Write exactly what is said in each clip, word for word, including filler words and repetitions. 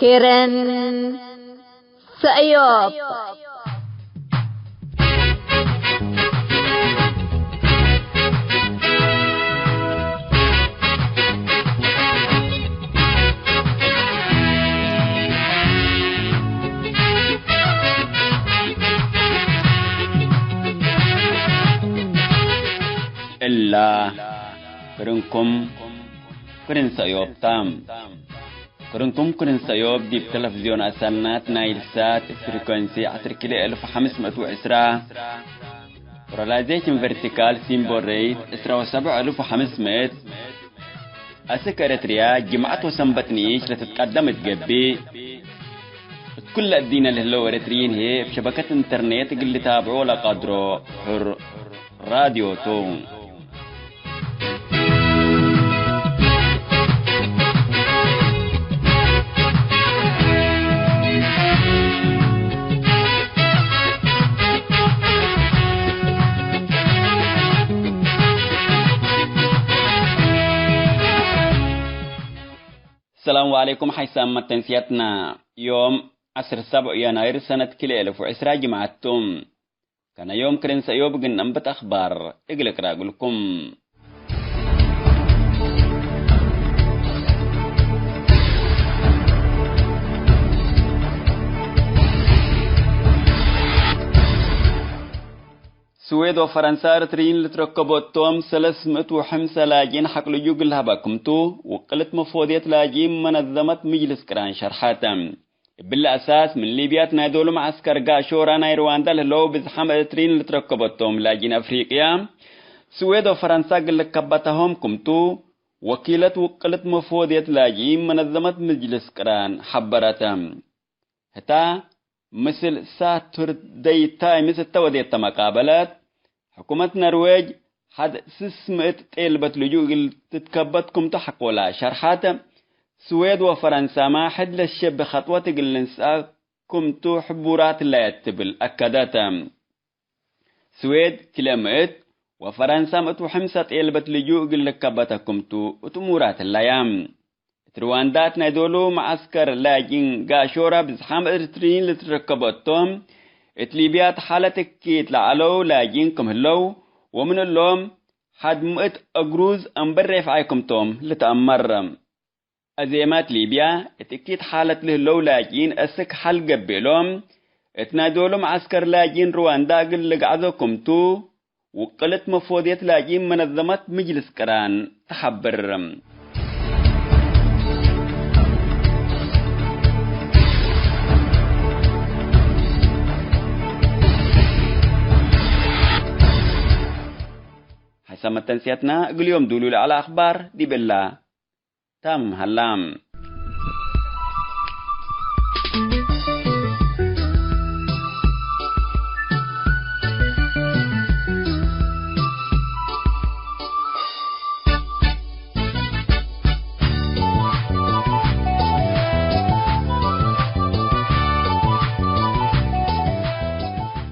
ክርን ሰእዮብ። እላ ክርንኩም ክርን ሰእዮብ ተ። ክርንኩም ክርን ሰእዮብ ዲብ ተለፍዝዮን አሰናት ናይል ሳት ፍሪኮንሲ ዐስር ኪሎ እልፍ ሐምስ ምእት ወዕስራ፣ ፖላራይዜሽን ቨርቲካል ሲምቦል ሬት ዕስራ ወሰብዕ እልፍ ወሐምስ ምእት፣ አስክ ኤረትርያ ጅምዐት ወሰንበት ንኢሽ ለትትቀደም እት ገብእ፣ እት ኩለ እዲነ ለህለው ኤረትርዪን ህዬ እብ ሸበከት ኢንተርኔት እግል ልታብዖ ለቀድሮ ሕር ራድዮ ቱ። ሰላም ወዐለይኩም ሐይሳም መተንስያትና። ዮም ዐስር ሰብዕ የናይር ሰነት ክልኤ እልፍ ወዕስራ ጅምዐት ቱ። ከነ ዮም ክርን ሰእዮብ እግል ነንብት አኽባር እግል እቅረእ እግልኩም። ስዌድ ወፈረንሳ ኤረትርዪን ልትረከቦ እቶም ሰለስ ምእት ወሐምሳ ላጅኢን ሐቅ ልጁእ እግል ለሀበ ክምቱ፣ ውቅልት መፎድየት ላጅኢን መነዘመት ምጅልስ ቅራን ሸርሐት። እብሊ አሳስ፣ ምን ሊብያት ናይ ዶሉ መዐስከር ጋሾራ ናይ ርዋንዳ ለህለው ብዝሓም ኤረትርዪን ልትረከበቶም ላጅኢን አፍሪቅያ፣ ስዌድ ወፈረንሳ እግል ልከበታሆም ክምቱ፣ ወኪለት ውቅልት መፎድየት ላጅኢን መነዘመት ምጅልስ ቅራን ሐበረት። ህታ፣ ምስል ሳቱርደይ ታይምስ እተ ወዴተ መቃበለት፣ ሕኩመት ነርዌጅ ሐድ ስስ ምእት ጤልበት ልጁእ እግል ትትከበት ክምቱ ሐቆላ ሸርሐት፣ ስዌድ ወፈረንሳመ ሕድ ለሸቢ ኸጥወት እግል ልንስአ ክምቱ ሕቡራት ህለየት ትብል አከደት። ስዌድ ክልኤ ምእት ወፈረንሳ ምእት ወሐምሳ ጤልበት ልጁእ እግል ልከበተ ክምቱ እት እሙራት ህለያ። እት ርዋንዳ እት ናይ ዶሉ መዐስከር ላጅኢን ጋሾራ ብዝሓም ኤረትርዪን ልትረከቦ እቶም፣ እት ሊብያ እት ሓለት እኪት ለዐለው ላጅኢን ክም ህለው፣ ወምን እሎም ሐድ ምእት አግሩዝ አምበል ሬፍዓይ ክምቶም ልትአመር። አዜማት ሊብያ እት እኪት ሓለት ለህለው ላጅኢን አስክ ሐል ገብእ እሎም፣ እት ናይ ዶሉ መዐስከር ላጅኢን ርዋንዳ እግል ልግዐዞ ክምቱ፣ ውቅልት መፎድየት ላጅኢን መነዘመት ምጅልስ ቅራን ተሐብር። ሐይሰ መተንስያትና እግል ዮም ዱሉ ለዐለ አኽባር ዲብ እላ ታምም ሀላ።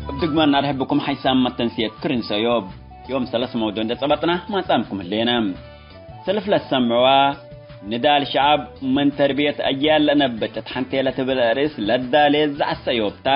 እብ ድግመ እናርሕብኩም ሐይሳም መተንስየት ክርን ሰእዮብ። ዮም ሰለስ መውዱዕ እንዴ ጸበጥና ማጻምኩም ህሌነ። ሰልፍ ለትሰምዕዋ፣ ንዳል ሸዐብ ምን ተርብየት አጅያል ለአነብት እት ሐንቴ ለትብል አርእስ ለዳሌ ዘዐት ሰእዮብ ተ።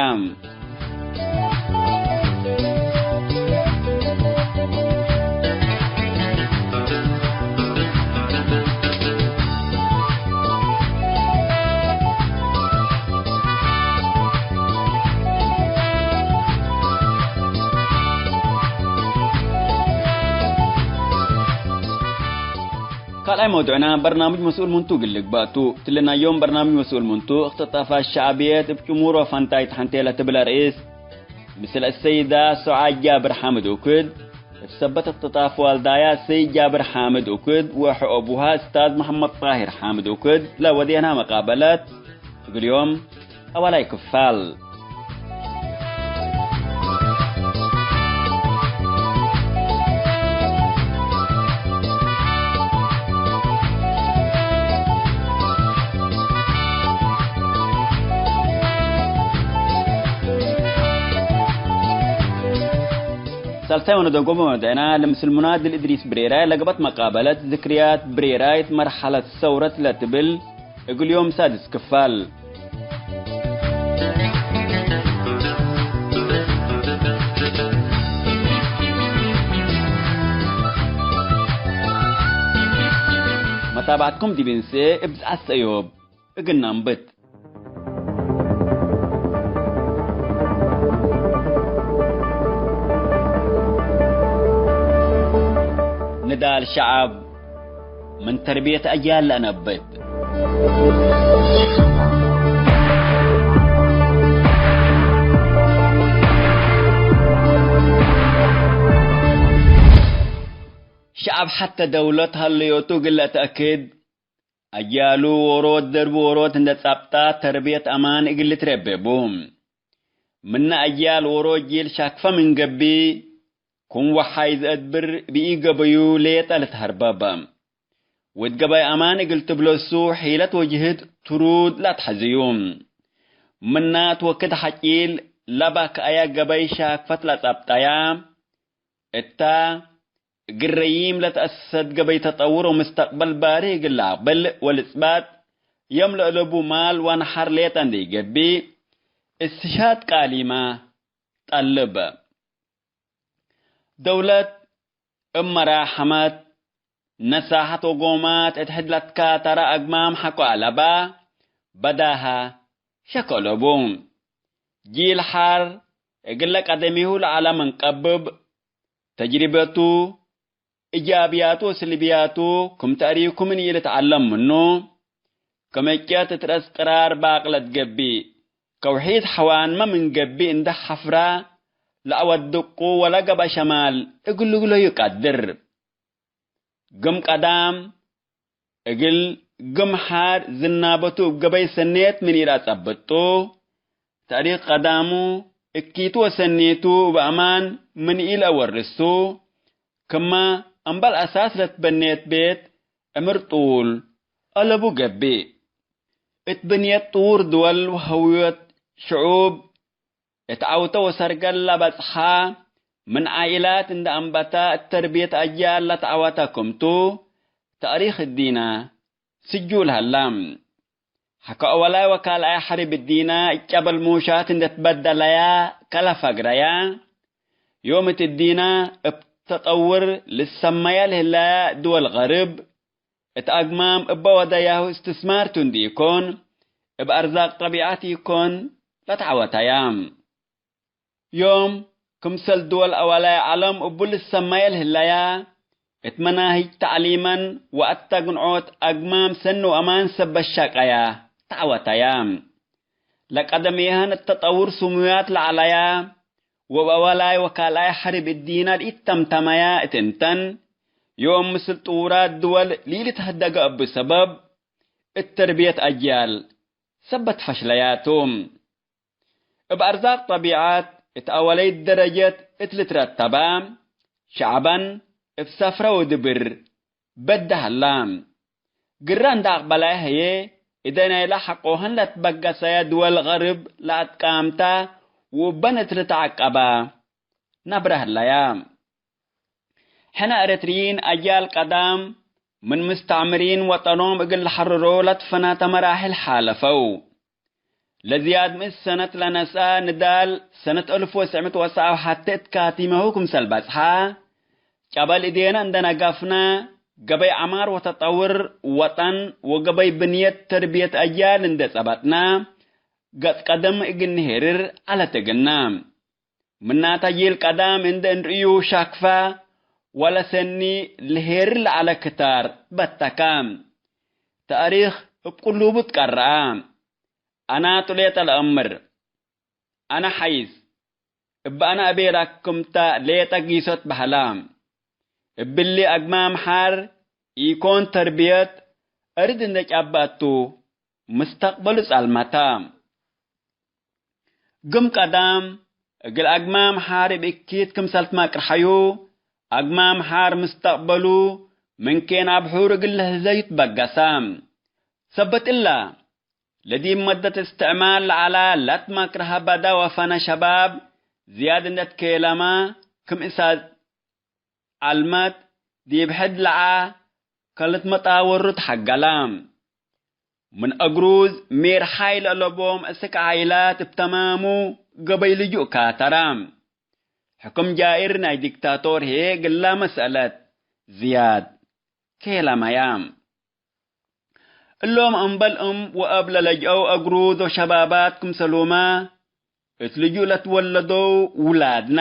ካልኣይ መውዱዕና በርናምጅ መስኡል ምንቱ እግል ልግባእ ቱ። እትሊ ናይ ዮም በርናምጅ መስኡል ምንቱ፣ እክትጣፋት ሸዕብየት እብ ጭሙሮ ፈንታይ ተሐንቴ ለትብል አርእስ፣ ምስል አሰይዳ ሶዓድ ጃብር ሓምድ ኡክድ፣ እብ ሰበት እክትጣፍ ዋልዳያ ሰይድ ጃብር ሓምድ ኡክድ ወሕኦቡሃ እስታዝ መሐመድ ጣሂር ሓምድ ኡክድ ለወዴና መቃበለት እግል ዮም አወላይ ክፋል። ሳልሳይ ወነደንጎበ መደዕና ለምስል ሙናድል እድሪስ ብሬራይ ለገበት መቃበለት ዝክርያት ብሬራይት መርሐለት ሰውረት ለትብል እግል ዮም ሳድስ ክፋል። ታብዐትኩም ዲብ እንሴ እብ ዘዐት ሰእዮብ እግል ነንብት። ንዳል ሸዐብ ምን ተርቢየት አጅያል ለአነብት። ሸዐብ ሐተ ደውለት ሀለዮቱ እግል ለአትአክድ፣ አጅያሉ ዎሮት ደርብ ዎሮት እንደ ጸብጣ ተርቢየት አማን እግል ልትረቤ ቡ። ምነ አጅያል ዎሮት ጂል ሻክፈ ምን ገብእ፣ ክም ወሓይ ዘአድብር ብኢገበዩ ሌጠ ልትሀርበብ። ወድ ገበይ አማን እግል ትብለሱ ሒለት ወጅህድ ትሩድ ለአትሐዝዩ። ምናት ወክድ ሐጪል ለባክአያ ገበይ ሻክፈት ለጸብጠያ እታ፣ እግል ረዪም ለተአሰሰት ገበይ ተጠውር ወምስተቅበል ባርህ እግል ለአቅብል ወልጽባጥ፣ ዮም ለእለቡ ማል ወነሐር ሌጠ እንዴ ኢገብእ፣ እስትሻድ ቃሊማ ጠልብ። ደውለት እብ መራሐመት፣ ነሳሐት ወጎማት እት ሕድ ለትካተረ አግማም ሐቆ አለባ፣ በዳሀ ሸክ አለቡ። ጂል ሐር እግለ ቀደሚሁ ለዐለ ምን ቀብብ፣ ተጅሪበቱ፣ እጃብያቱ ወስልብያቱ ክም ተእሪኩ ምን ኢልትዐለም ምኑ፣ ክምጨት እት ረአስ ቅራር ባቅለት ገብእ፣ ከውሒት ሐዋንመ ምን ገብእ እንደ ሐፍራ ለአወድቁ ወለገብአ ሸማል እግል ልግለዩ ቀድር። ግም ቀዳም እግል ግም ሐር ዝናበቱ እብ ገበይ ሰኔት ምን ኢለአጸብጡ፣ ተእሪክ ቀዳሙ እኪቱ ወሰኔቱ እብ አማን ምን ኢለአወርሱ፣ ክመ እምበል አሳስ ለትበኔት ቤት ዕምር ጡል አለቡ ገብእ። እት ብንየት ጥዉር ድወል ወሀውየት ሽዑብ እት ዐውተ ወሰርገል ለበጽሐ ምን ዓኢላት እንደ አንበተ እት ተርብየት አጅያል ለተዐወተ ክምቱ፣ ተእሪክ እዲነ ስጁል ሀላ። ሐቆ አወላይ ወካልኣይ ሐርብ እዲነ እት ጨበል ሙሻት እንዴ ትበደለያ ከለ ፈግረያ፣ ዮም እት እዲነ እብ ተጠውር ልሰመየ ለህለያ ድወል ገርብ፣ እት አግማም እበ ወደያሁ እስትስማር ቱ እንዲኢኮን፣ እብ አርዛቅ ጠቢዐት ኢኮን ለተዐወተያ። ዮም፣ ክምሰል ድወል አዋላይ ዐለም እቡ ልሰመየ ለህለያ፣ እት መናህጅ ተዕሊመን ወአተግንዖት አግማም ሰኒ ወአማን ሰበት ሸቀያ ተዐወተያ። ለቀደሜሀን እት ተጠውር ስሙያት ለዐለያ፣ ወእብ አዋላይ ወካልኣይ ሐርብ እዲነ ለኢተምተመያ እት እንተን፣ ዮም ምስል ጥዉራት ድወል ለኢልትሀደገ እቡ ሰበብ፣ እት ተርብየት አጅያል ሰበት ፈሽለያቱ። እብ አርዛቅ ጠቢዐት እት አወለይት ደረጀት እት ልትረተባ፣ ሸዐበን እብ ሰፍረ ወድብር በደ ሀላ። ግረ እንደ አቅበላየ ህዬ፣ እደ ናይለ ሐቆሀን ለትበገሰየ ድወል ገርብ ለአትቃምታ ወእበን እት ልትዐቀባ ነብረ ህለያ። ሕነ ኤረትርዪን አጅያል ቀዳም ምን ምስተዕምሪን ወጠኖም እግል ለሐርሮ ለትፈናተ መራሕል ሓለፈው። ለዝያድ ምእት ሰነት ለነስአ ንዳል ሰነት አልፍ ወትስዕ ምእት ወሰብዓ ወሐቴ እት ካቲመሁ ክምሰል በጽሐ፣ ጨበል እዴነ እንደ ነገፍነ፣ ገበይ ዐማር ወተጠውር ወጠን ወገበይ ብንየት ተርብየት አጅያል እንደ ጸበጥነ፣ ገጽ ቀደም እግል ንሄርር ዐለት እግልነ። ምናተ ጂል ቀዳም እንደ እንርእዩ ሻክፈ ወለሰኒ ልሄርር ለዐለ ክታር በተከ። ተእሪክ እብ ቅሉቡ ትቀረአ። አናቱ ሌጠ ለአምር። አነ ሐይስ፣ እብ አነ አቤላ ክምተ ሌጠ ጊሶት በህላ። እብሊ አግማም ሐር ኢኮን ተርብየት፣ እርድ እንደ ጫባቱ ምስተቅበሉ ጸልመተ። ግም ቀዳም፣ እግል አግማም ሐር እብ እኪት ክምሰል ትመቅርሐዩ፣ አግማም ሐር ምስተቅበሉ ምን ኬን አብሑር እግል ለህዘዩ ትበገሰ። ሰበት እለ፣ ለዲብ መደት እስትዕማል ለዐላ ለትመክረሀ በደ ወፈነ ሸባብ ዝያድ እንዴ ትኬለመ፣ ክም እሳት ዐልመት ዲብ ሕድ ለዐ ከልትመጣወሩ ተሐገለ። ምን አግሩዝ ሜር ሓይ ለአለቦም እስክ ዓኢላት እብ ተማሙ ገበይ ልጁእ ካተረ። ሕክም ጃኢር ናይ ዲክታቶር ህዬ እግላ መሰአለት ዝያድ ኬለመያ። እሎም እምበል እም ወአብ ለለጅአው አግሩድ ወሸባባት ክምሰሉመ፣ እት ልጁእ ለትወለደው ውላድነ፣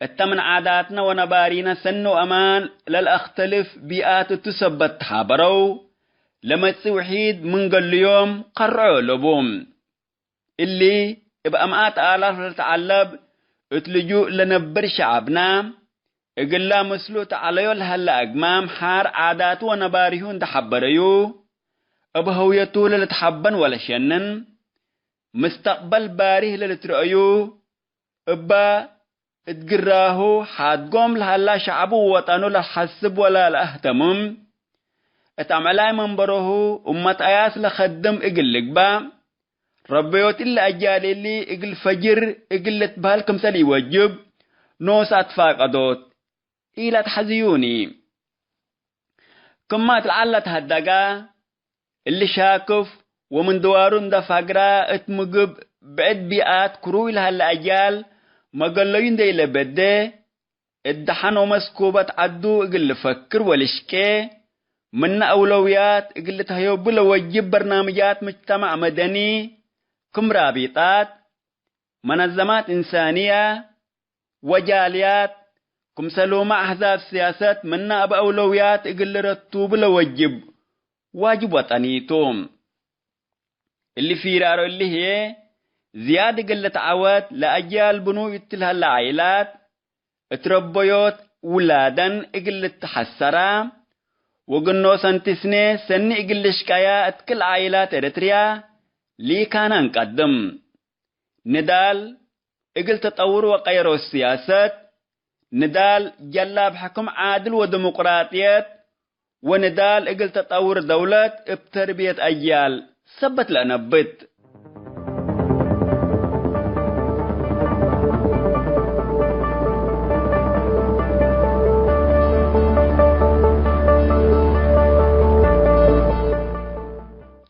እተ ምን ዓዳትነ ወነባሪነ ሰኒ ወአማን ለልአክተልፍ ቢአት እቱ ሰበት ተሓበረው፣ ለመጽእ ውሒድ ምን ገሉዮም ከርዖ እለቡ። እሊ እብ አምኣት አላፍ ለልትዐለብ እት ልጁእ ለነብር ሸዐብነ፣ እግላ ምስሉ እት ዐለዮ ለሀለ አግማም ሐር ዓዳቱ ወነባሪሁ እንዴ ሐበረዩ፣ እብ ሀውየቱ ለልትሐበን ወለሸንን፣ ምስተቅበል ባሪህ ለልትረአዩ፣ እበ እት ግራሁ ሓድጎም ለሀላ ሸዐቡ ወወጠኑ ለሐስብ ወለለአህተምም፣ እት አምዕላይ መንበሮሁ እመት አያስ ለከድም እግል ልግበእ፣ ረበዮት እሊ አጃል እሊ እግል ፈጅር እግል ልትበህል ክምሰል ኢወጅብ ኖስ አትፋቀዶት። ኢለትሐዝዩኒ። ክመ እት ለዐል ለትሀደገ፣ እሊ ሻክፍ ወምን ድዋሩ እንደ ፋግራ እት ምግብ ብዕድ ቢአት ክሩይ ለሀለ አጃል መገለዩ እንደ ኢለበዴ፣ እት ደሐን ወመስኩበት ዐዱ እግል ልፈክር ወልሽቄ፣ ምነ አውለውያት እግል ልትሀዮቡ ለወጅብ በርናምጃት ምጅተማዕ መደኒ፣ ክም ራቢጣት፣ መነዘማት እንሳንየ፣ ወጃልያት፣ ክምሰሉመ አሕዛብ ስያሰት ምነ እብ አውለውያት እግል ልረቱቡ ለወጅብ ዋጅብ ወጠኒ ቱ። እሊ ፊራሮ እሊ ህዬ፣ ዝያድ እግል ልትዐወት ለአጅያል ብኑይ እት ለሀለ ዓኢላት፣ እት ረበዮት ውላደን እግል ልትሐሰራ፣ ወግኖ ሰንቲስኔ ሰኒ እግል ልሽቀያ እት ክል ዓኢላት ኤረትርያ ሊካና እንቀድም። ንዳል እግል ተጠውር ወቀየሮ ስያሰት፣ ንዳል ጀላብ ሕክም ዓድል ወዲሙቅራጥየት፣ ወንዳል እግል ተጠውር ደውለት እብ ተርብየት አጅያል ሰበት ለአነብት።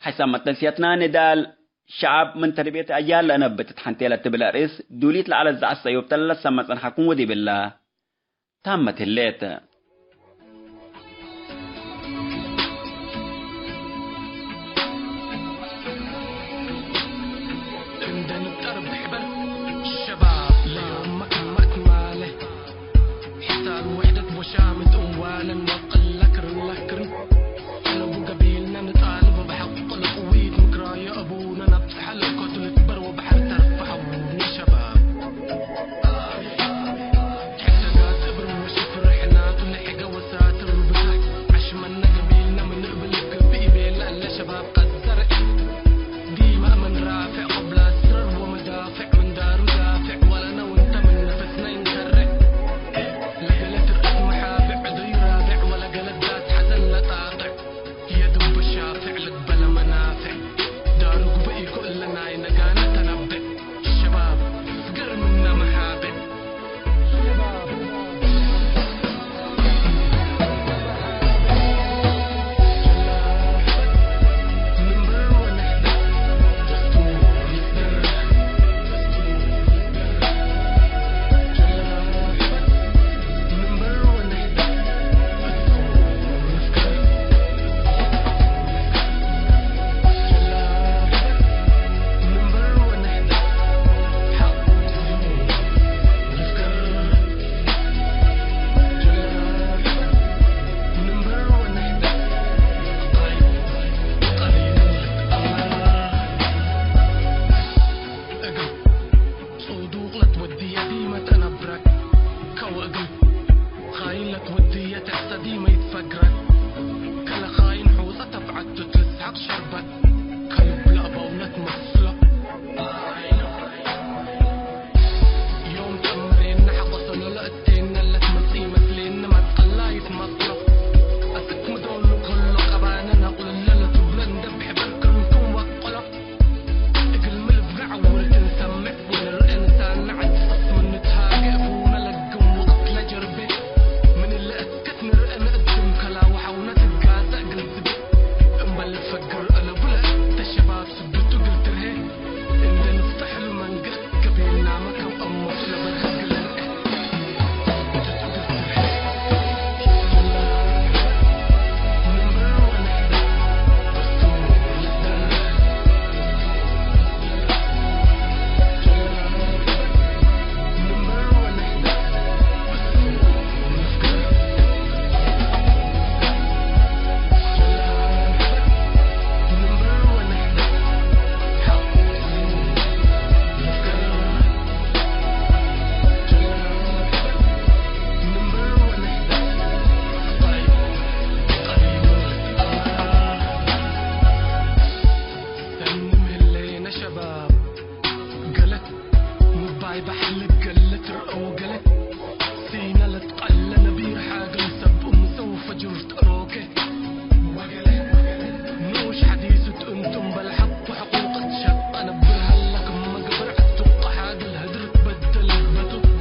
ሐሳብ መተንስያትና ንዳል ሸዐብ ምን ተርብየት አጅያል ለአነብት እት ሐንቴ ለትብል አርእስ ዱሊት ለዐለት ዘዐት ሰእዮብ ተለትሰመ ጸንሐኩም ወዲብላ። ታመት ህሌት። እንደ ንጠር ብሕበር ሸባብ ለዮም መከመት ማለ ሕታል ውሕደት ወሻምት እዋለን ወቅል ለክርን ለክርን ጠለቡ ገቢልነ ንጣልብ ወበሐቅ ለቅዊት ምክራየ አቡነ ነብጽሐ ለእኮቱ ልትበር ወበሐር ተርፈሐው ሸባብ። ሸባብ ገለት ምባይ ባሕል ገለት ረአው ገለት ሲና ለትቀለ ነቢር ሓገል ሰብ ምሰው ፈጅር ጠሮከ ኑሽ ሐዲስ እት እንቱም በልሐቁ ሕቁቅ ትሸቀ ነብር ሀለክ መግበር ዕቱቅ ሓገል ህድር በደል በቱ እብ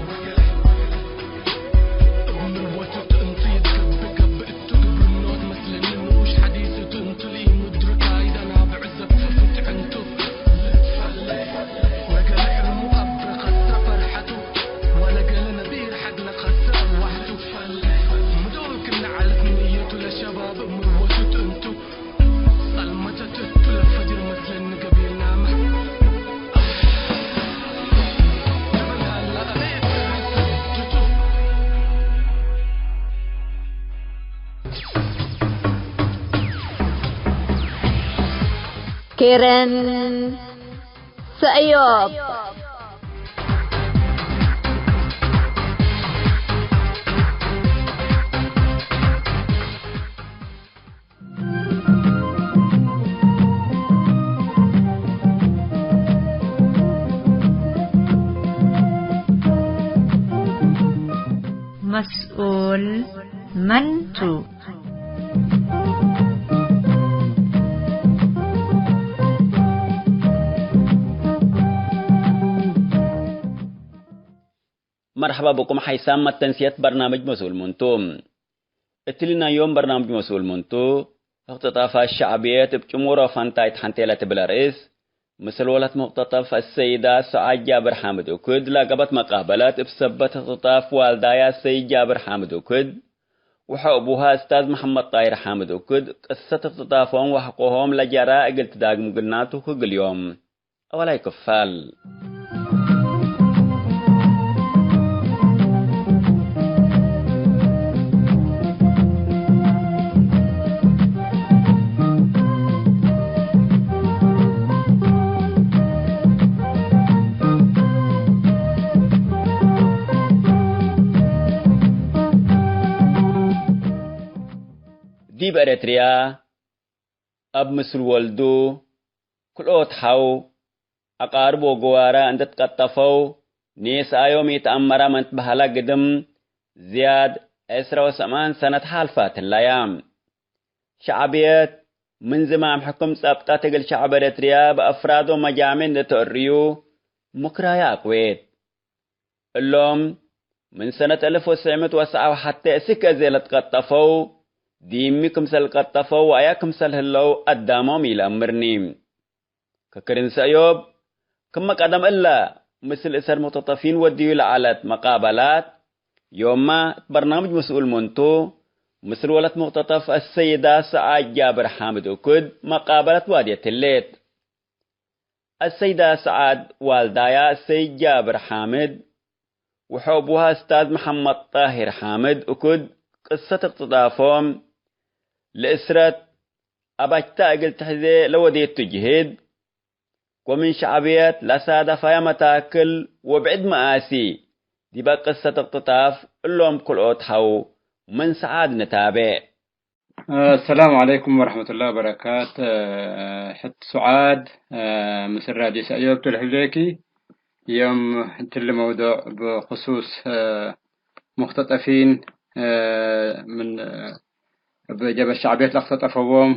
ምርወቱ እት እንቱ ይትገብእ ገብእ እቱ ግብርኖት መስለኒ ኑሽ ሐዲስ እት እንቱ ለኢምድር ካይዳ ናብዕ ዘፍፍት ዕንቱ ልትፈለ ወገለ ሕልሙ አብረ ከሰ ፈርሐቱ ወለገለ ነቢር ሐግለ ከሰ አርዋሕቱ ምዶል ክነ ዐለት ንየቱ ለሸባብ ምርወቱ እት እንቱ ጸልመተት እቱ ለፈጅር መስለኒ ገቢልናመ። ኬረን ሰእዮብ። መስኡል መን ቱ? መርሐባ ብኩም ሓይሳም መተንስየት በርናምጅ መስኡል መን ቱ። እትሊ ናይ ዮም በርናምጅ መስኡል መን ቱ፣ እክትጣፋት ሸዕብየት እብ ጭሙሮ ፈንታይ ተሐንቴ ለትብል አርእስ፣ ምስል ወለት ሙክተጠፍ አሰይዳ ሰዓድ ጃብር ሓምድ እኩድ ለገብአት መቃበለት እብ ሰበት እክትጣፍ ዋልዳያ ሰይድ ጃብር ሓምድ እኩድ ወሐ አቡሃ እስታዝ መሐመድ ጣሂር ሓምድ እኩድ ቅሰት እክትጣፎም ወሐቆሆም ለጀራ እግል ትዳግም ግልናቱ ክግል ዮም። አወላይ ክፋል። ዲብ ኤረትርያ እብ ምስል ወልዱ ክልኦት ሐው አቃርብ ወገዋረ እንዴ ትቀጠፈው፣ ኔስአዮም ኢተአመረ ምን ትበሀለ ግድም፣ ዝያድ ዕስረ ወሰማን ሰነት ሓልፋት ህለያ። ሸዕብየት ምን ዝማም ሕክም ጸብጠት እግል ሸዕብ ኤረትርያ በአፍራድ ወመጃሚዕ እንዴ ተአርዩ፣ ምክራየ አቅዌት። እሎም፣ ምን ሰነት አልፍ ወትሰዕ ምእት ወሰዓ ወሐቴ እስክ አዜ ለትቀጠፈው፣ ዲሚ ክምሰል ቀጠፈው ወአያ ክምሰል ህለው አዳሞም ኢለአምርኒ። ከክርን ሰእዮብ፣ ክመ ቀደም እለ ምስል እሰር ሙክተጠፊን ወድዩ ለዐለት መቃበላት፣ ዮምመ እት በርናምጅ መስኡል መን ቱ፣ ምስል ወለት ሙክተጠፍ አሰይዳ ሰዓድ ጃብር ሓምድ እኩድ መቃበለት ዋድየት ህሌት። አሰይዳ ሰዓድ ዋልዳያ ሰይድ ጃብር ሓምድ ወሐቡሃ እስታዝ መሐመድ ጣሂር ሓምድ እኩድ ቅሰት እክትጣፎም፣ ለእስረት አባጅታ እግል ትሕዜ ለወዴቱ ጅህድ፣ ወምን ሸዕብየት ለሳደፋያ መታክል ወብዕድ መኣሲ፣ ዲበ ቅሰት እክትጣፍ እሎም ክልኦት ሐው ምን ሰዓድ ንታቤዕ። አሰላሙ ዐለይኩም ወረሕመቱላሂ ወበረካት። ሕት ሱዓድ፣ ምስል ራድዮ ሰእዮብ ቱ ለህሌኪ። ዮም እትሊ መውዱዕ ብክሱስ ሙክተጠፊን ምን እብ ጀብሀት ሸዕብየት ለክተጠፈዎም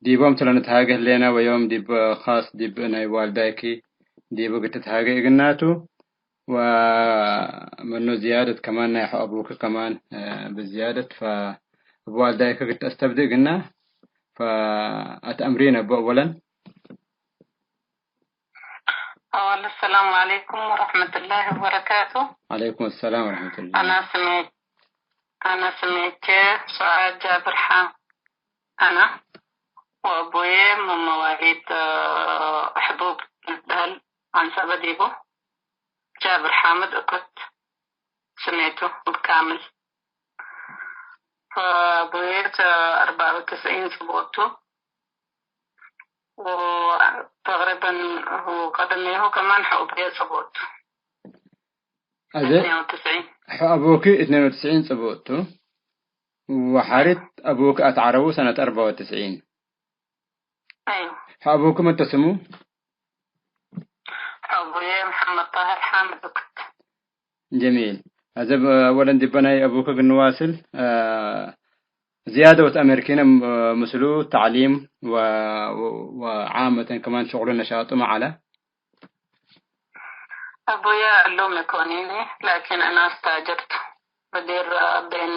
ዲቦም ቱ ለንትሃጌ ህሌነ ወዮም ዲብ ካስ ዲብ ናይ ዋልዳይኪ ዲቡ እግል ትትሃጌ እግልናቱ። ወምኑ ዝያደት ከማን ናይ ሐ አቡኪ ከማን፣ እ፣ ብዝያደት ፈ-፣ እብ ዋልዳይከ እግል ተአስተብዲ እግልና፣ ፈአትአምሪነ እቡ አወለን። አወል፣ አሰላሙ ዐለይኩም ወረሕመቱላሂ ወበረካቱ። ዐለይኩም አሰላም ወረሕመቱላህ። አና ስሜ-፣ አና ስሜቼ ሱዓድ ጃብር ሐ-፣ አና ወአቡዬ ምን መዋሊድ፣ እ፣ ሕቡብ ንትበህል አንሰበ ዲቡ። ጃብር ሓምድ እኩት ስሜቱ እብ ካምል። ፈአቡዬ አርበዕ ወትስዒን ጽብኦቱ፣ ወተቅሪበን ቀደሜሁ ከማን ሐኡብዬ ጽብኦቱ። አዜ እትኔን ወትስዒን። ሐ አቡኪ እትኔን ወትስዒን ጽብኦቱ፣ ወሐሪት አቡኪ አትዐረቡ ሰነት አርበዕ ወትስዒን። አይወ። ሐ አቡኪ መተ ስሙ? አቡዬ መሐመድ ጣህር ሓምድ። ጀሚል። አዘ ብ-፣ አወለን ዲበ ናይ አቡከ ግንዋስል፣ አ፣ ዝያደ ወትአመርኪነ ም-፣ ምስሉ ተዕሊም ወ-፣ ወ-፣ ወዓመተን ከማን ሸቅሉ ነሻጡ መዓለ። አቡየ እሉም ኢኮኒኒ፣ ላኪን አነ አስታጅርት። በዲር ቤን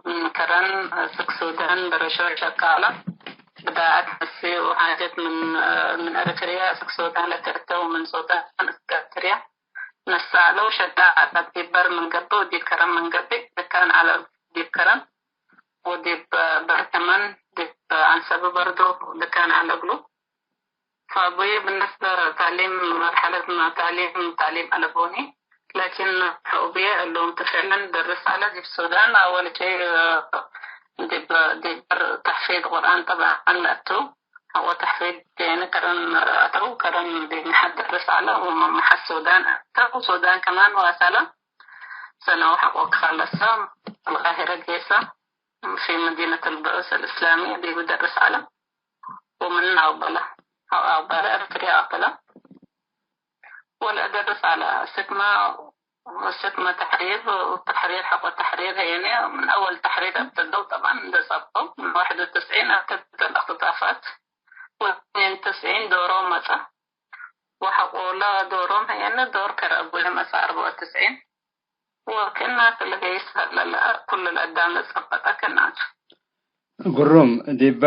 ምን ከረን እስክ ሱዳን በረሾ ሸቃለ ብዳአት ነሲ ወሓጀት ምን፣ ምን ኤረትርያ እስክ ሱዳን ለተእተው ምን ሱዳን እስክ ኤረትርያ ነሳለው ሸዳ አታት ዲብ በር ምን ገብእ ወዲብ ከረን ምን ገብእ ድካን ዐለ ዲብ ከረን ወዲብ በር ከመን ዲብ አንሰብ በርዶ ድካን ዐለ እግሉ። ፈአቡዬ ብነስበ ተዕሊም መርሐለት ማ ተዕሊም፣ ተዕሊም አለቦኒ። ላኪን አቡዬ እሉም ቱ ፍዕለን ደርስ ዐለ። ዲብ ሱዳን አወል ሸይ ዲብ፣ ዲብ በር ተሕፊዝ ቁርአን ጠብዐን ለአቱ። ሐቆ ተሕፊዝ ያኒ ከረን አተው፣ ከረን ዲብ መሐድ ደርስ ዐለ። ወመሐድ ሱዳን አተው፣ ሱዳን ከማን ዋሰለ። ሰነው ሐቆ ከለሰ፣ አልቃሂረ ጌሰ፣ ፊ መዲነት አልብዑስ አልእስላሚየ ዲብ ደርስ ዐለ። ወምን አቅበለ፣ አቅበለ፣ ኤረትርያ አቅበለ። ወለአደርስ ዐለ። ስክመ፣ ስክመ ተሕሪር ወተሕሪር ሐቆ ተሕሪር ህዬነ ምን አወል ተሕሪር አብተደው ጠብዐን እንዴ ጸብጠው ምን ዋሕድ ወትስዒን አብተደት አልእክትጣፋት ወትኔን ወትስዒን ዶሮ መጸ። ወሐቆለ ዶሮም ህዬነ ዶር ከረ አቡነ መጸ አርበዕ ወትስዒን። ወክእናተ ለገይስ ሀለ ለአ ኩሉ ለአዳም ለጸበጠ ክእናቱ። ግሩም። ዲበ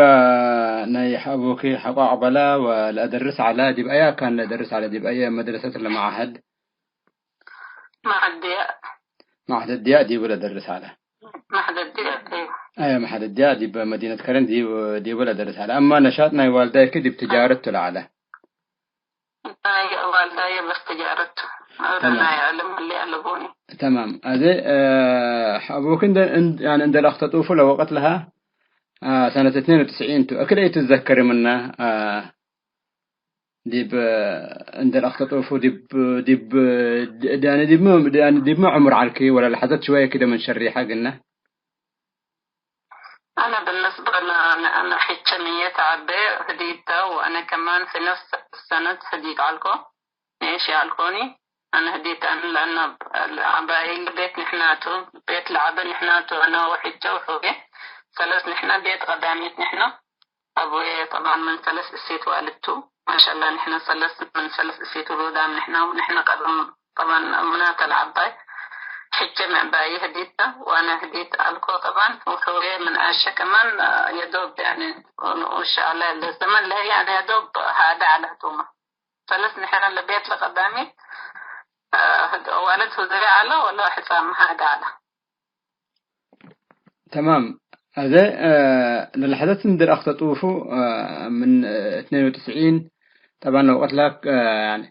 ናይ አቡኪ ሐቆ አቅበለ ወለአደርስ ዐለ፣ ዲብ አየ አካን ለአደርስ ዐለ? ዲብ አየ መድረሰት ለመዓሀድ? መዐድ ድያእ። መዐድ ድያእ ዲቡ ለአደርስ ዐለ። መዐድ ድያእ፣ እይ። አየ መዐድ ድያእ ዲበ መዲነት ከረን ዲቡ፣ ዲቡ ለአደርስ ዐለ። አማ ነሻጥ ናይ ዋልዳይኪ ዲብ ትጃረት ቱ ለዐለ? ናይ ዋልዳየ በስ ትጃረት፣ አውረ ተማም። ናይ ዕልም እሊ አለቡኒ። ተማም። አዜ፣ አ፣ አቡክ እንደ፣ እንደ፣ ያኒ እንደ ለአክተጡፉ ለወቅት ለሃ፣ አ፣ ሰነት እትኔን ወትስዒን ቱ። እክለ ኢትትዘከሪ ምነ፣ አ፣ ዲብ፣ እንደ ለአክተጡፉ ዲብ፣ ዲብ፣ ድ-፣ ያኒ ዲብመ፣ ያኒ ዲብመ ዕሙር ዐልኪ ወለ ለሐዘት ሽወየ ክደ ምን ሸሪሐ ግነ? አነ ብንስበ ለአነ፣ አነ ሒቼ ምየት ዐቤ ህዲት ተ፣ ወአነ ከማን ፊ ነፍስ ሰነት ህዲት ዐልኮ፣ ኔሽ ዐልኮኒ። አነ ህዲት አነ ለአነ ዐባይል ቤት ንሕና ቱ፣ ቤት ለዐበ ንሕና ቱ፣ አነ ወሒቼ ወሑቤ ሰለስ ንሕና፣ ቤት ቀዳሚት ንሕና። አቡዬ ጠብዓን ምን ሰለስ እሲት ዋልድ ቱ። ማሻአላህ፣ ንሕነ ሰለስ ምን ሰለስ እሲት ውሉዳም ንሕነ፣ ወንሕነ ቀደም ጠብዓን እምናተ ለዐባይ ሕቼ ምዕባይ ህዲት ተ፣ ወአነ ህዲት አልኮ ጠብዓን፣ ወሕውዬ ምን አሸ ከማን የዶብ፣ ያኒ፣ ወንኡሻለ ለዘመን ለህይ፣ ያኒ፣ የዶብ ሃደ ዐለ ህቱመ። ሰለስ ንሕነ ለቤት ለቀዳሚ፣ አ፣ ዋልድ ሁዝሬ ዐለ ወለ ሕጻን ሃደ ዐለ። ተማም። አዜ፣ አ፣ ለለሐዘት እንዴ ለአክተጡፉ፣ አ፣ ምን፣ አ፣ እትኔን ወትስዒን፣ ጠብዓን ለወቅት ላክ፣ አ፣ ያኒ፣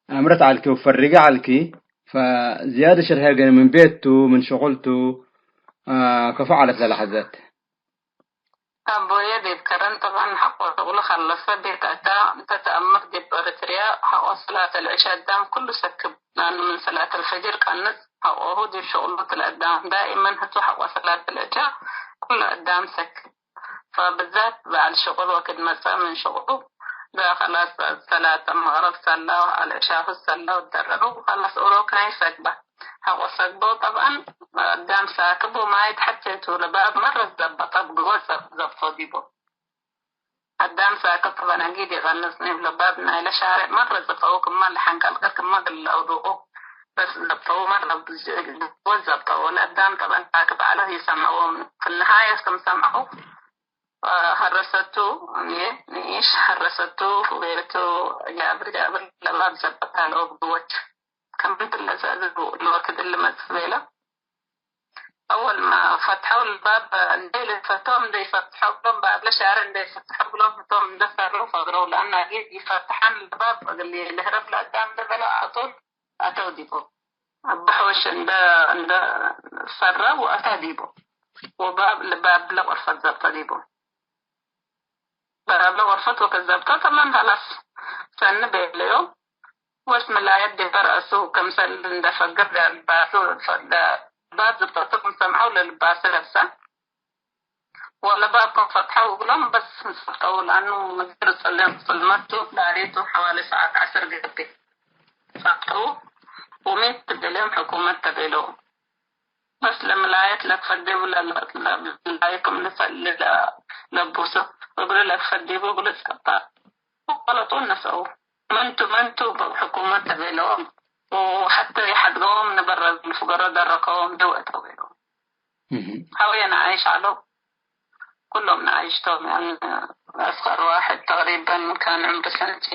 አምረት ዐልኪ ወፈሪገ ዐልኪ፣ ፈዝያደ ሸርሐ ገኔ ምን ቤት ቱ፣ ምን ሽቁል ቱ፣ አ፣ ከፎ ዐለት ለለሐዘት። አቦዬ ዲብ ከረን ጠብዓን ሐቆ ሸቁሉ ከለሰ ቤት አተ፣ እንተ ተአምር ዲብ ኤሪትርያ ሐቆ ሰላት አልዕሻ አዳም ኩሉ ሰክብ፣ ለአኑ ምን ሰላት አልፈጅር ቀንጽ ሐቆሁ ዲብ ሸቁሉ ቱ ለአዳም ዳኢመን ህቱ ሐቆ ሰላት አልዕሻ ኩሉ አዳም ሰክብ። ፈብዛት በዐል ሽቁል ወክድ መጽአ ምን ሽቁሉ ዳ ከላስ ሰላት መቅረብ ሰላ ወዐል ዕሻሁ ሰላ ወደረሩ ከላስ ኡሮ ክራይ ሰግበ። ሐቆ ሰግበው ጠብዓን አዳም ሳክብ ወማይት ሐቴቱ ለባብ መረ ዘበጠ እብ ግወ ዘብ-፣ ዘብጦ ዲቡ። አዳም ሳክብ ጠብዓን አጊድ ኢቀንጽ ኒብ ለባብ ናይለ ሻሬዕ መረ ዘብጠው ክመ ለሐንቀልቅል ክመ እግል ለአውዱቁ በስ ዘብጠው መረ ግወ ዘብጠው። ለአዳም ጠብዓን ሳክብ ዐለ ኢሰምዐዎም። ፍንሃየት ክም ሰምዐው ሀረሰቱ፣ እኔ ንኢሽ ሀረሰቱ፣ ቤቱ ጃብር ጃብር ለባብ ዘበጣ ለአውዱቁ። ከምንት ለዘ-፣ ለወክድ እሊ መጽእ ቤለ። አወል ማ ፈትሐው ለባብ እንዴ ልፈቶም እንዴ ይፈትሐው ብሎም፣ ባብ ለሻርዕ እንዴ ይፈትሐው ብሎም፣ ህቶም እንዴ ሰረው ፈግረው። ለአነ አጊድ ይፈትሐን ለባብ እግል ልህረብ ለአዳም እንዴ በለ አቶል አተው ዲቦ። አበ ሐወሽ እንዴ፣ እንዴ ሰረው አታ ዲቦ። ወባብ ለባብ ለቆርፈት ዘብጠ ዲቦ። በራብለ ወርፈት ወከዘብጠ ተማም ሀላስ ሰኒ ቤለዮ። ወስ ምላየት ዲበ ረአሱ ክምሰል እንደ ፈግር ለልባሱ ለባብ ዝብጠቱ ክም ሰምዐው ለልባሱ ለብሰ። ወለባብ ክም ፈትሐው እግሎም በስ ዘብጠው ለአኑ ምግር ጽልም ጽልመቱ ዳሬቱ ሐዋሊ ሰዓት ዐስር ገብእ። ጸብጠው፣ ወሜት ትቤለዮም ሕኩመት ተቤለው። በስ ለምላየት ለክፈዴቡ ለለ-፣ ለምላየ ክም ልፈ-፣ ለለ-፣ ለቡሱ እግሉ ለክፈዴቡ እግሉ ጸብጣ። ወቀለጦ ነስአው። መንቱ መንቱ ሕኩመት ተቤለዎም። ወሐተ የሐድገዎም ንበረ እግል ፍገሮ ደረከዎም ዲብ እተው ቤለዎም። እህ። ሀውየ ነዓይሽ ዐለው። ኩሎም ነዓይሽቶም፣ ያኒ አስገር ዋሕድ ተቅሪበን ካን ዕምሩ ሰነቲ።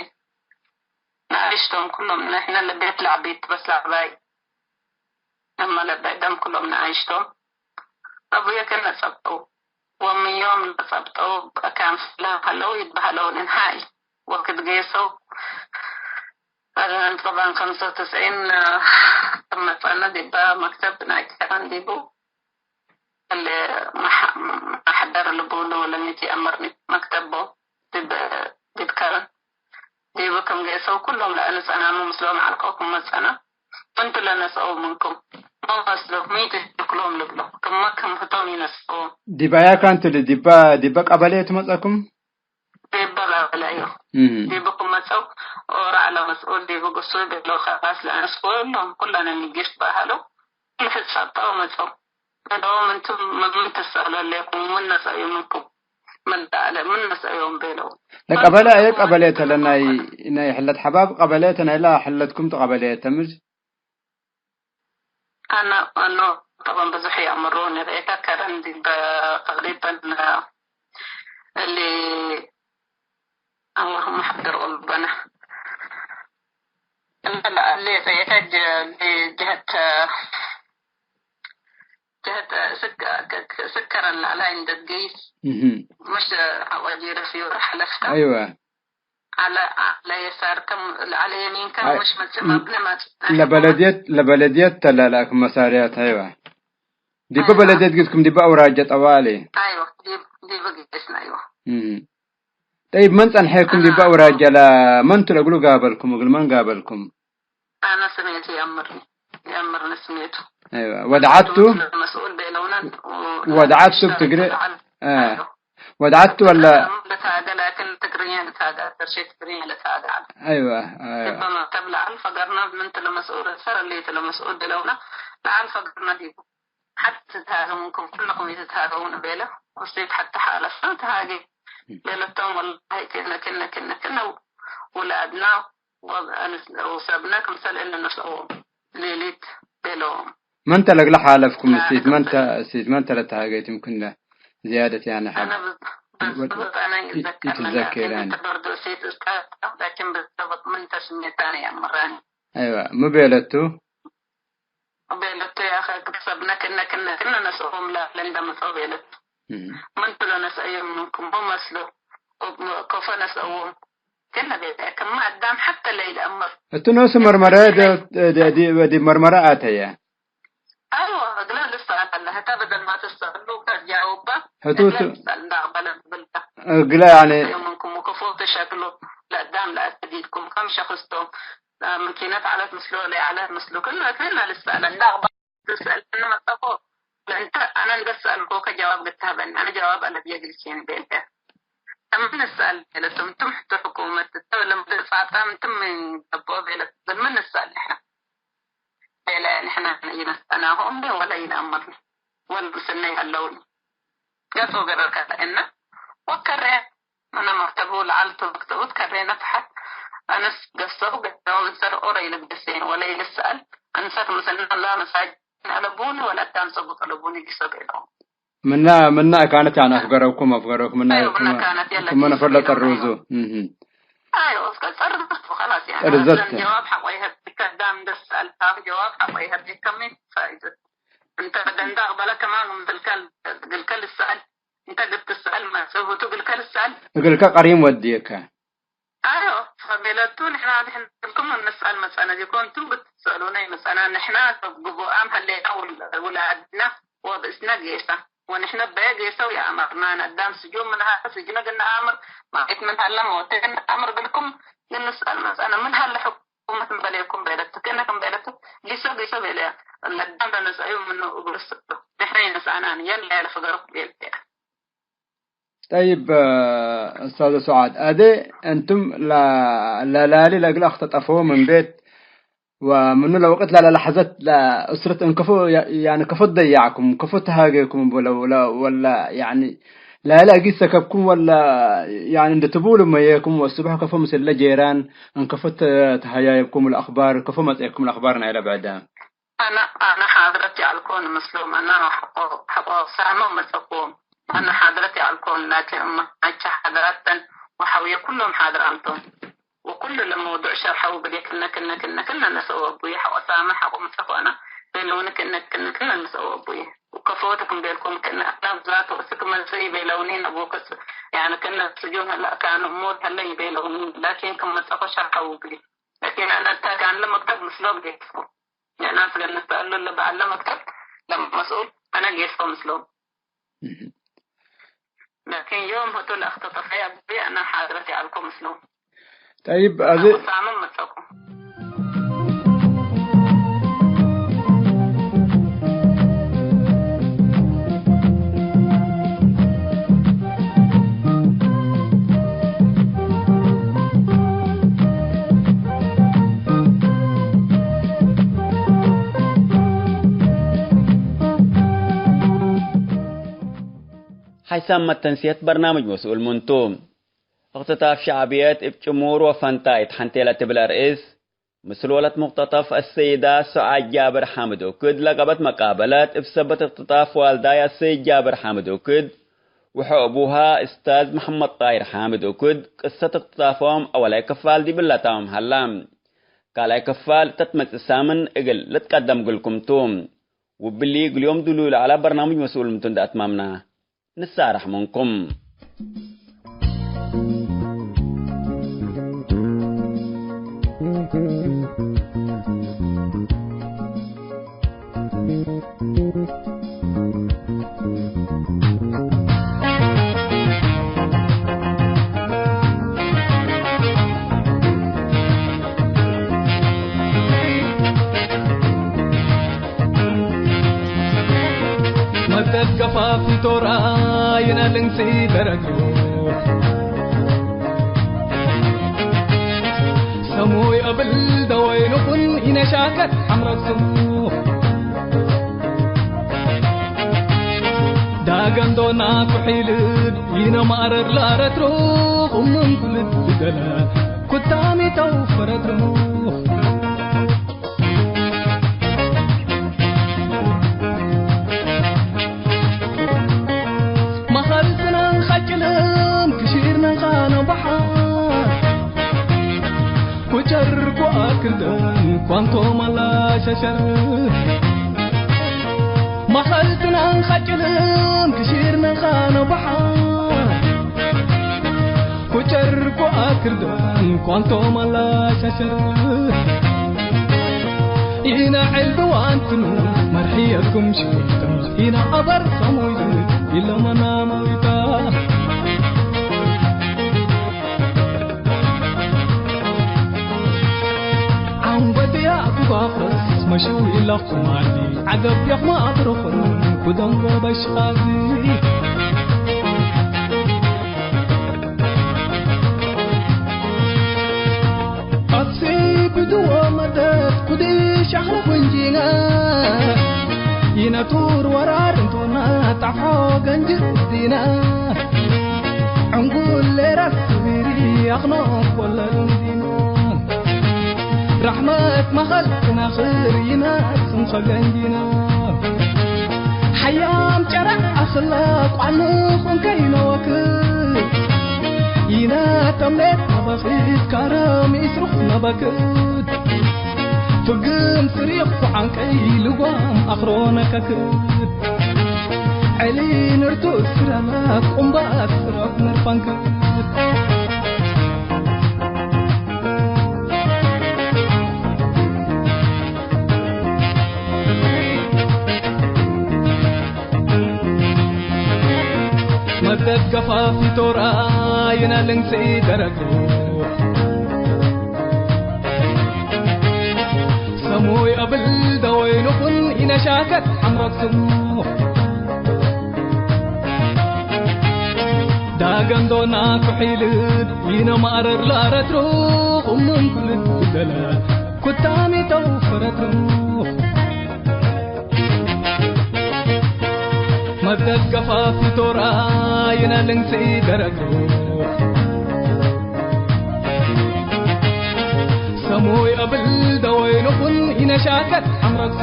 ነዓይሽቶም ኩሎም፣ ንሕነ ለቤት ለዐቢት በስ ለዐባይ እመ ለብዕደም ኩሎም ነዓይሽቶም። አቡየ ክእነ ጸብጠው፣ ወምዮም ለጸብጠው አካን ፍለ ሀለው ይትበሀለው እንሃይ ወክድ ጌሰው። ጠባን ከምሰ ወትስዒን ክም መጸነ ዲበ መክተብ ናይ ቴህራን ዲቡ፣ እሊ መሕ-፣ መሕደር ልቡሉ ለሚት ይአምርኒ መክተብ ቦ ዲብ፣ ዲብ ከረን ዲቡ ክም ጌሰው ኩሎም ለአንጸናሙ ምስሎም ዐልቀው ክም መጸነ፣ ምንቱ ለነስአው ምንኩም? ሚ መስሎ? ሚ ትሽክሎም ልብሎ? ክመ ክም ህቶም ኢነስአው። ዲብ አያ ካንቱ ዲበ፣ ዲበ ቀበሌ ቱ መጸኩም? ዲበ ቀበሌ አዮ። እህ። ዲቡ ክም መጸው ኦራዕ ለመስኡል ዲቡ ግሱይ ቤለው፣ ከላስ ለአንስ ኩሎም ኩለነ ንጊሽ በሀለው። ልትጸብጠው መጸው። ቤለዎም፣ እንቱም ምን ትሰአሉ ህሌኩም? ምን ነስአዩ ምንኩም? ምን ለአለ፣ ምን ነስአዮም ቤለው። ለቀበሌ አየ ቀበሌ ተ ለናይ፣ ናይ ሕለት ሐባብ ቀበሌ ተ ናይላ ሕለትኩም ተ ቀበሌ ተ ምዝ? አነ፣ አነ ጠበን ብዙሕ ይአምሩ ንርኤተ ከረን ዲበ ተቅሪበን እሊ አላሁመ ሐድር ቁሉበና። እነ ለአሌ ጸየተ ጀ-፣ ጀህት፣ ጀህት ስክ-፣ ስከረን ለአላይ እንደ ትገይስ እህ። ምሽ አዋጂረ ፊወር ሐለፍካ። አይወ። አለ፣ አለ የሳርከ፣ አለ የሚንከ አይ፣ ምሽ መጽእ ም-፣ መብነ ማጽእ ለበለድየት፣ ለበለድየት ተላላክ መሳርያት። አይወ። ዲበ አይወ። በለድየት ግዝኩም ዲበ አውራጀ ጠዋሌ። አይወ። ዲብ-፣ ዲበ ግዝና። አይወ። እህ። ጠይብ፣ መን ጸንሐኩም ዲበ አውራጀ? ለመንቱ ለእግሉ ጋበልኩም? እግል መን ጋበልኩም? አነ ስሜቱ የአምርኒ፣ የአምርኒ ስሜቱ። አይዋ፣ ወድዓቱ? መስኡል ቤለውነ ወ-፣ ወድዓቱ ብትግሬ? አ። አይዋ። ወድዓቱ ወላ? ልታገ፣ ላኪን ትግርኛ ልታገ፣ ተርሼ ትግርኛ ልታገ አለ። አይዋ፣ አይዋ። እበ መክተብ ለአል ፈገርነ፣ ምንት ለመስኡል፣ ሰር እሊ ለመስኡል ቤለውነ፣ ለአል ፈገርነ ዲቡ። ሐቲ ትትሃገው ምንኩም፣ ኩልኩም ኢትትሃገውን ቤለ። ወሴት ሐቲ ሓለፈ ተሃጌ ቤለቶም፣ ወላሂ ክእነ፣ ክእነ፣ ክእነ፣ ክእነ ውላድና ወአንስ-፣ ወሰብነ ክምሰል እለ ነስአዎም ሌሊት ቤለዎም። መንተ ለእግለ ሓለፍኩም ላ እሴት መንተ፣ እሴት መንተ ለተሃገይትም ክእነ ዝያደት ያነ ሐብ አነ ብዝ-፣ ብዝ-፣ ወ-፣ ብዝ-፣ አነ ኢ-፣ ይዘከር ኢትዘኬራኒ። እንተ በርዶ እሴት እስከ ላኪን ብዘበጥ ምን ተስሜታኒ ያምራኒ። አይዋ፣ ሚ ቤለቱ? ቤለቱ፣ ያኸ እግል ሰብነ ክእነ፣ ክእነ፣ ክእነ ነስኦም ለእለ እንደ መጽኦ ቤለቱ። እም። ምን ቱ ለነስአዮም ምንኩም? ሙ መስሎ? እብ ከፎ ነስአዎም። ክእነ ቤለ፣ ክመ አዳም ሐተ ለኢለአምር። እቱ ኖሱ መርመረ ዲብ፣ ዲብ፣ ዲብ መርመረ አተየ። አይወ፣ እግለ ልሰአል አለ። ህተ በደል ማ ትሰአሉ ከጃውባ፣ ህቱ እግለ ቱ-፣ ልሰአል እንደ አቅበለ ብልታ። እግለ ያኔ ነስአዮም ምንኩም? ከፎ ትሸክሎ ለአዳም ለአተዲድኩም ከም ሸክስቶም። ምኪነት ዐለት ምስሉ ወለይዐለት ምስሉ ክሉ እትነ ልትሰአለ። እንደ አቅባል ትሰአለኒ መጸኮ፣ ለእንተ አነ እንደ ሰአልኮከ ጀዋብ ግታበኒ፣ አነ ጀዋብ አለብየ ግልቼኒ ቤለ። ለምን ንሰአል ቤለቶም፣ እንቱም ሕቱ ሕኩመት እተ ለምድር ጻጻም እንቱም ምን ገብኦ ቤለቶም፣ ለምን ንሰአል ንሕነ? ቤለ ንሕነ ኢነስአናሆም እንዴ ወለ ኢነአምር ወለ ምስልነ ይሀለውኒ። ገጹ ገረከ ለእነ ወከሬ ምነ መክተቡ ለዐልቱ መክተቡ ትከሬነ ተሐት አንስ ገሰው ገሰው እንሰር ኦረይ ልግደሴን ወለይ ልሰአል እንሰር ምስልነ ላ መሳጅን አለቡኒ ወለአዳም ጸቡጥ አለቡኒ ግሰ ቤለው። ምና፣ ምና እካነት ያን አፍገረኩም፣ አፍገረኩም ምና አይወ፣ ምና ክመ-፣ እካነት የለ ክመ ነፈር ለጠርዙ። እህ። አይወ፣ እስከ ጸርዝት ወኸላስ፣ ያኒ፣ ጥርዘት። አስለን ጀዋብ ሐቆ ይሀብከ፣ ዳም ደስ አልካም ጀዋብ ሐቆ ይሀብከ፣ ከመ ፋይደት? እንተ ደንዳ አቅበለ ከማን ግልከ፣ ግልከ ልሰአል፣ እንተ ግድ ትሰአል፣ መጽሁቱ ግልከ ልሰአል። እግልከ ቀሪም ወድየከ። አዮ፣ ፈቤለቱ፣ ንሕና፣ ንሕና እግልኩም እንሰአል መጸነ ዲኮ፣ እንቱም ግድ ትሰአሉነ ይመጸና፣ ንሕና ግቡአም ሀሌና፣ ውል-፣ ውላድና ወብእስነ ጌሰ። ወንሕነ በየ ጌሰው የአመርናን፣ አዳም ስጁን ምን ሀለ ስጅነ ግነ አምር፣ ማይት ምን ሀለ ሞተ ግነ አምር ብልኩም ግንስአል መጸነ። ምን ሀለ ሕኩመት እምበሌኩም ቤለቱ፣ ክእነ ክም ቤለቱ፣ ጊሶ ጊሶ ቤለያ፣ ለአዳም ለነስአዩ ምኑ እግል ስእሉ፣ ንሕነ ይነስአናን፣ የለ ያለ ፍገሩ ቤለያ። ጠይብ፣ ኡስታዘ ሱዓድ፣ አዜ እንቱም ለ-፣ ለላሊ ለእግል አክተጠፈው ምን ቤት ወምኑ ለወቅት ላለ ለሐዘት ለእስረት እንከፎ ያ-፣ ያኒ ከፎ ደያዕኩም፣ ከፎ ተሃጌኩም እቡ ለ-፣ ወለ ያኒ ላለ እጊት ሰከብኩም ወለ ያኒ እንደ ትቡሉ መየኩም ወስብሕ ከፎ ምስለ ጄራን እንከፎ ተ-፣ ተሃያየብኩም ለአኽባር፣ ከፎ መጽኤኩም ለአኽባር ናይለ ብዕደ። አነ፣ አነ ሓድረት ይዐልኮን ምስሎም፣ አነ ሐቆ፣ ሐቆ ሳመው መጸኩም። አነ ሓድረት ይዐልኮን፣ ላኪን እመ ናቸ ሓድራተን ወሐውየ ኩሎም ሓድር አንቶም። ወኩሉ ለመውዱዕ ሸርሐው ብዴ ክነ፣ ክነ፣ ክነ፣ ክነ ነሰው አቡዬ፣ ሐቆ ሳመ፣ ሐቆ መጸኮነ ቤለውኒ፣ ክነ፣ ክነ፣ ክነ ነሰው አቡዬ። ወከፎትኩም ቤልኩም ክነ፣ አነ ብዛቱ እስክ መጽእ ቤለውኒ፣ ነቡክስ፣ ያኒ ክነ ስጁን ህለ፣ ካን እሙር ህለ ይቤለውኒ፣ ላኪን ክም መጸኮ ሸርሐው ብሊ። ላኪን አነ እተ ካን ለመክተብ ምስሎም ጌስኩ። ለናስ ለነስተአሉ ለበዐለ መክተብ ለመስኡል አነ ጌስኮ ምስሎም። እህ። ላኪን ዮም ህቱ ለእክትጠፈየ አቢ አነ ሓድረት ይዐልኮ ምስሎም። ጠይብ፣ አዜ አቁሳምም መጸኩም። ሓይሳም መተንስየት በርናምጅ መስኡል ምንቱ። እክትታፍ ሸዕብየት እብ ጭሙር ወፈንታይት ሐንቴ ለትብል አርእስ፣ ምስል ወለት ሙቅተጠፍ አሰይዳ ሰዓድ ጃብር ሓምድ ኡክድ ለቀበት መቃበለት፣ እብ ሰበት እክትጣፍ ዋልዳይ አሰይድ ጃብር ሓምድ ኡክድ ወሐ አቡሃ እስታዝ መሐመድ ጣሂር ሓምድ ኡክድ ቅሰት እክትጣፎም አወላይ ክፋል ዲብለ ታምም ሀላ። ካልኣይ ክፋል እተ ትመጽእ ሳምን እግል ልትቀደም እግልኩም ቱ። ውብሊ እግልዮም ዱሉይ ለዐለ በርናምጅ መስኡል ምንቱ እንደ አትማምና። ንሳረሕ ምንኩም። መደት ገፋፊ ቶራ ይነ ልንሲ ደረግሩ። ሰሙይ እብል ደወይኑኩን ይነ ሻከት ሐምረቱ። ዳገንዶና ኩሒልድ ይነ ማረር ላረትሩ። ቁምን ኩልድ ልደለ ኩታሚ ተውፈረትሩ። መኸልትናን ኸጭልም ክሺርነን ኻነ በሓር። ኩጨር ኩኣክርደን ኳንቶ መላሸሸር። መኸልትናን ኸጭልም ክሺርነን ኻነ በሓር። ኩጨር ኩኣክርደን ኳንቶ መላሸሸር። ኢነ ዕልቢ ዋንትኑ መርሕየኩም ሽፍትም ኢነ አበር ሰሙይ ኢለመና መዊታ። ዐንጎትያ ኩባፍረስ መሽዊ ኢለኹም አሊ ዐገብ የኽማ አብረኹን ኩደንጎ በሽኻዚ። አሲ ብድዎ መደት ኩዲ ሸኽለ ፍንጂና፣ ይነቱር ወራር እንቶና ጣፎ ገንጅ ዲና። ዕንጉል ሌራስ ስቢሪ አኽኖ ኮለል ዲና። ረሕመት መኸል ትናኽር ይናስም ኸገንጂና። ሓያም ጨረዕ አኽለ ቋንኹን ከይነ ወክድ። ይነ ተምሌት ነበኺት ካረም ኢስሩኽ ነበክድ። ፍግም ስሪኽ ኩዓንቀይ ልጓም አኽሮነ ከክድ። ዕሊ ንርቱ ስረመ ቁምባት ስረፍ ንርፋንክድ። መደት ገፋፊ ቶራ ይነ ልንስኢ ደረግሩ። ሰሙይ አብል ደወይኑኹን ኢነሻከት ሐምረትኩም። ዳገንዶና ኩሒልድ ይነ ማረር ላረትሩ። ቁምን ኩልድ ደለ ኩታሚተው ልንግሲ ደረግሩ ሰሙይ እብል ደወይኑኹን ኢነሻከት ዐምረግሱ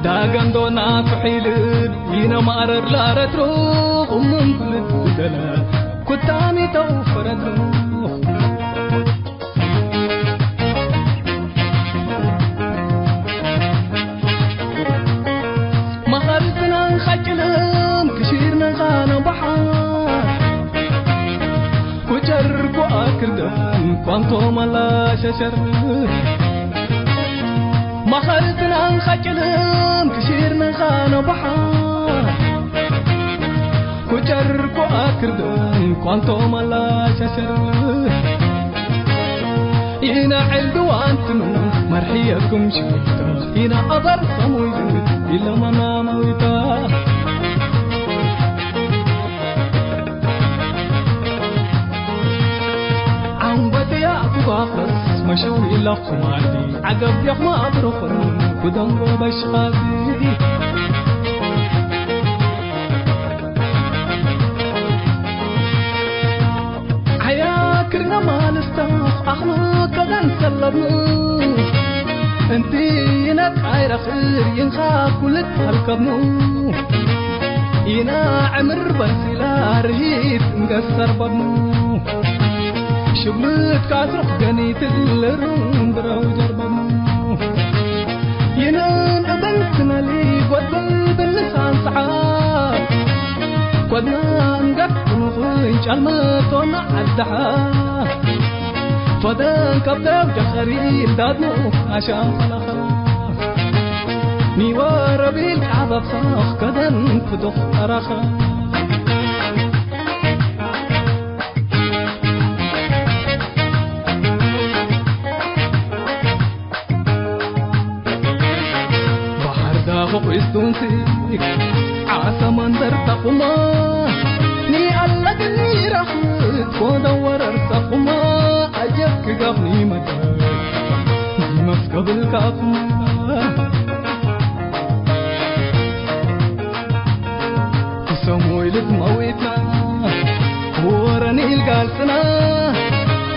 ዳገንዶ ናቱ ሒልብ ኢነማረር ለአረትሩ ቁምን ኩልት ብደለ ኩታኒ ተውፈረትሩ መኸርዝናን ኸጭልን ክሺርነን ኻነ በሓር ኩጨር ኩአክርደን ኳንቶም አላሸሸር መኸርዝናን ኸጭልን ክሺርነን ኻነ በሓር ኩጨር ኩአክርደን ኳንቶም አላሸሸር ኢነ ዕልቢ ዋንትኑ መርሕየኩም ሽታ ኢነ አበር ሰሙይ ኢለመና መዊታ ዐንጎትያ ኩባፈስ መሸዊ ኢለኹም አሊ ዐገብ የኹም አብርኹም ኩደንጎ በሽኻሲ ሐያ ክርነ ማልስታ አኽሉ ከገን ሰለብኑ። እንቲ ይነቃይ ረኽር ይንኻ ኩልት ሀልከብኑ። ኢና ዕምር በንሲላ ርሂት እንገሰር በብኑ። ሽብልት ካስሩሕ ገኒት ልሩም ብረው ጀርበብኑ። ይንን እብን ትነሊ ጎድን ብንሳን ሰዓት ኮድና እንገት ክንኹን ጫልመቶና ዐድሓ። ፈደን ከብደው ጀኸሪ እልዳድኑ አሻም ፈለኸ። ኒወረቢል ቃበብ ሰኽ ከደን ፍዱኽ ተረኸ። ባሕር ዳኹ ቁስቱንሲ ዓሰ መንደር ተኹማ ኒአለግኒ ረኽት ኮደ ወረር ተኹማ አጀብ ክጋፍኒ መደር ዲመስከብል ካኹማ ክሰሙይ ልትመዊትና ወረ ኒኢል ጋልስና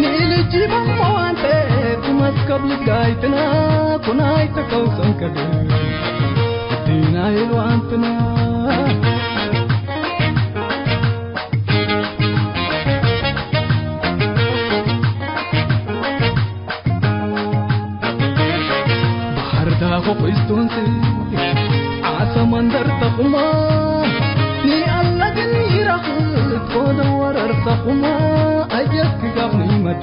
ኒኢል እጂበክ መዋንቴ ትመስከብ ልትጋይትና ኩናይ ተከውሰን ከደ ዲና ኢልዋንትና ባሕር ዳኹ ቁስቱንሲ ዓሰ መንደር ተኹማ ኒአለግን ይረኽት ኮደ ወረር ተኹማ አየት ክጋፍኒ መደ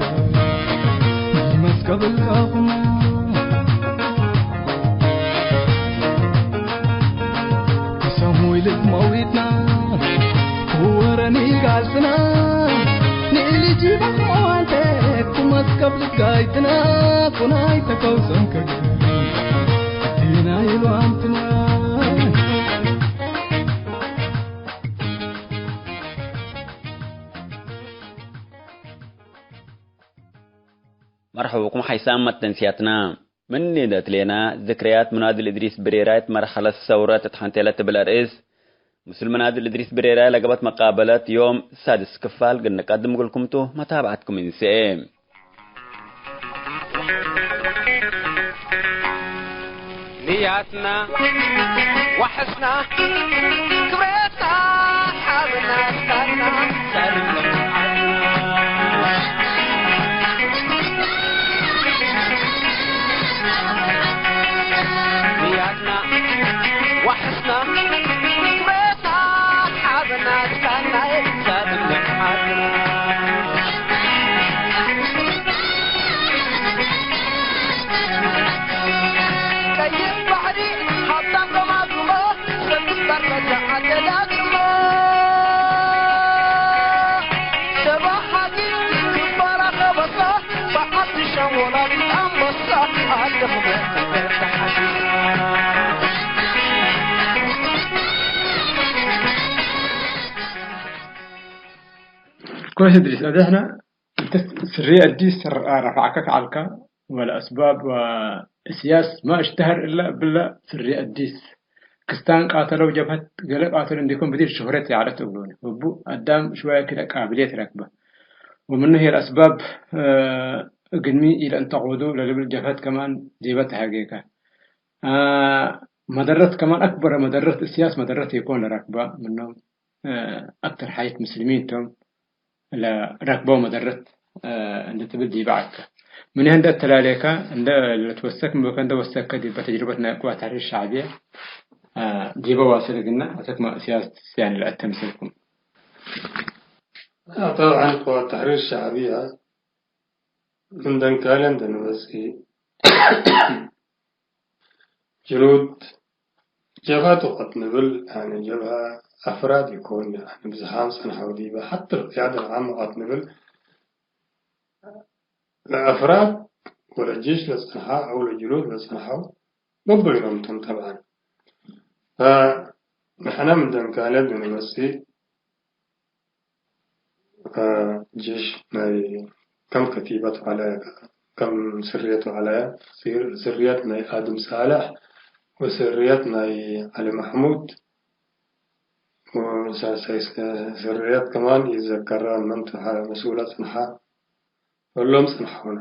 ይመስከብልካኹማ ክሰሙይ ልትመዊትና ክወረኒ ጋልስና ንእሊ ጂባክ መዋንቴ ኩመስከብ ልጋይትና ኩናይ ተከውሰን ከግር ዲና ይልዋንትና መርሐቡኩም ሓይሳም መተንስያትና። ምን እንዴ እትሌና፣ ዝክርያት ምናድል እድሪስ ብሬራይ እት መርሐለት ሰውረት እት ሐንቴ ለትብል አርእስ፣ ምስል ምናድል እድሪስ ብሬራይ ለገብአት መቃበለት ዮም ሳድስ ክፋል እግል ንቀድም እግልኩም ቱ፣ መታብዐትኩም እንሰኤ። ንያትና ወሐስና ክብረትና ሓብና ስታና ሳልም ንያትና ወሐስና ክብረትና ሓብና ስታና ሳልም ዓድና ቀይሕ ባሕሪ ሃብታም ገማግሞ፣ ሰልፍ በረጃ ዓደዳግሞ። ሰባ ሃዲ ክባራ ከበሳ፣ በዓል ትሸም ወላዲት አንበሳ፣ ዓድኹም ተሓሲሳ። كويس إدريس، هذا احنا انت سرية الديس رفعك كعلكا ولا أسباب وإسياس ما اشتهر إلا بالله سرية الديس. ክስታን ቃተለው ጀብሀት ገሌ ቃተሉ እንዲኮን ብዲር ሽሁረት ይዐለት እግሉኒ። እቡ አዳም ሽዋየ ክለ ቃብልየት ረክበ። ወምኑ ህዬ ለአስባብ፣ እ፣ እግልሚ ኢለአንተቁዱ ለልብል ጀብሀት ከማን ዲበ ተሃጌከ። አ፣ መደረት ከማን አክበረ መደረት እስያስ መደረት ኢኮን ለረክበ ምኖም፣ አ፣ አክተር ሐየት ምስልሚን ቶም ለረክበው መደረት፣ አ፣ እንዴ ትብል ዲበ ዐልከ። ምን እንዴ አተላሌከ እንዴ ለትወሰክ ምበከ እንዴ ወሰከ ዲበ ተጅርበት ናይ ቅዋት ተሕሪር ሸዕብየ፣ አ፣ ዲበ ዋስል እግልነ አተክመ እስያስ ያኒ ለአተ ምስልኩም። ጠብዐን ቅዋት ተሕሪር ሸዕብየ ምን ደንካለ እንዴ ንመጽእ ጅኑድ ጀብሀት ወቀት ንብል፣ ያኒ ጀብሀ አፍራድ ኢኮን፣ ያኒ ብዝሓም ጸንሐው ዲበ፣ ሐተ ለቅያደት ዓመ ወቀት ንብል ለአፍራድ ወለጄሽ ለጸንሐ አው ለጅኑድ ለጸንሐው በበይኖም ቶም ጠብዐን። ፈንሕነ ምን ደንካለ እንዴ ንመጽእ ጄሽ ናይ ከም ከቲበት ዐለ፣ ከም ስርየቱ ዐለ፣ ስር-፣ ስርየት ናይ አድም ሳልሕ ወስርየት ናይ ዐሊ መሕሙድ ወሳልሳይ ስ-፣ ስርየት ከማን ኢዘከረ፣ መን ቱ ሐ-፣ መስኡለ ጽንሐ፣ እሎም ጽንሐውነ።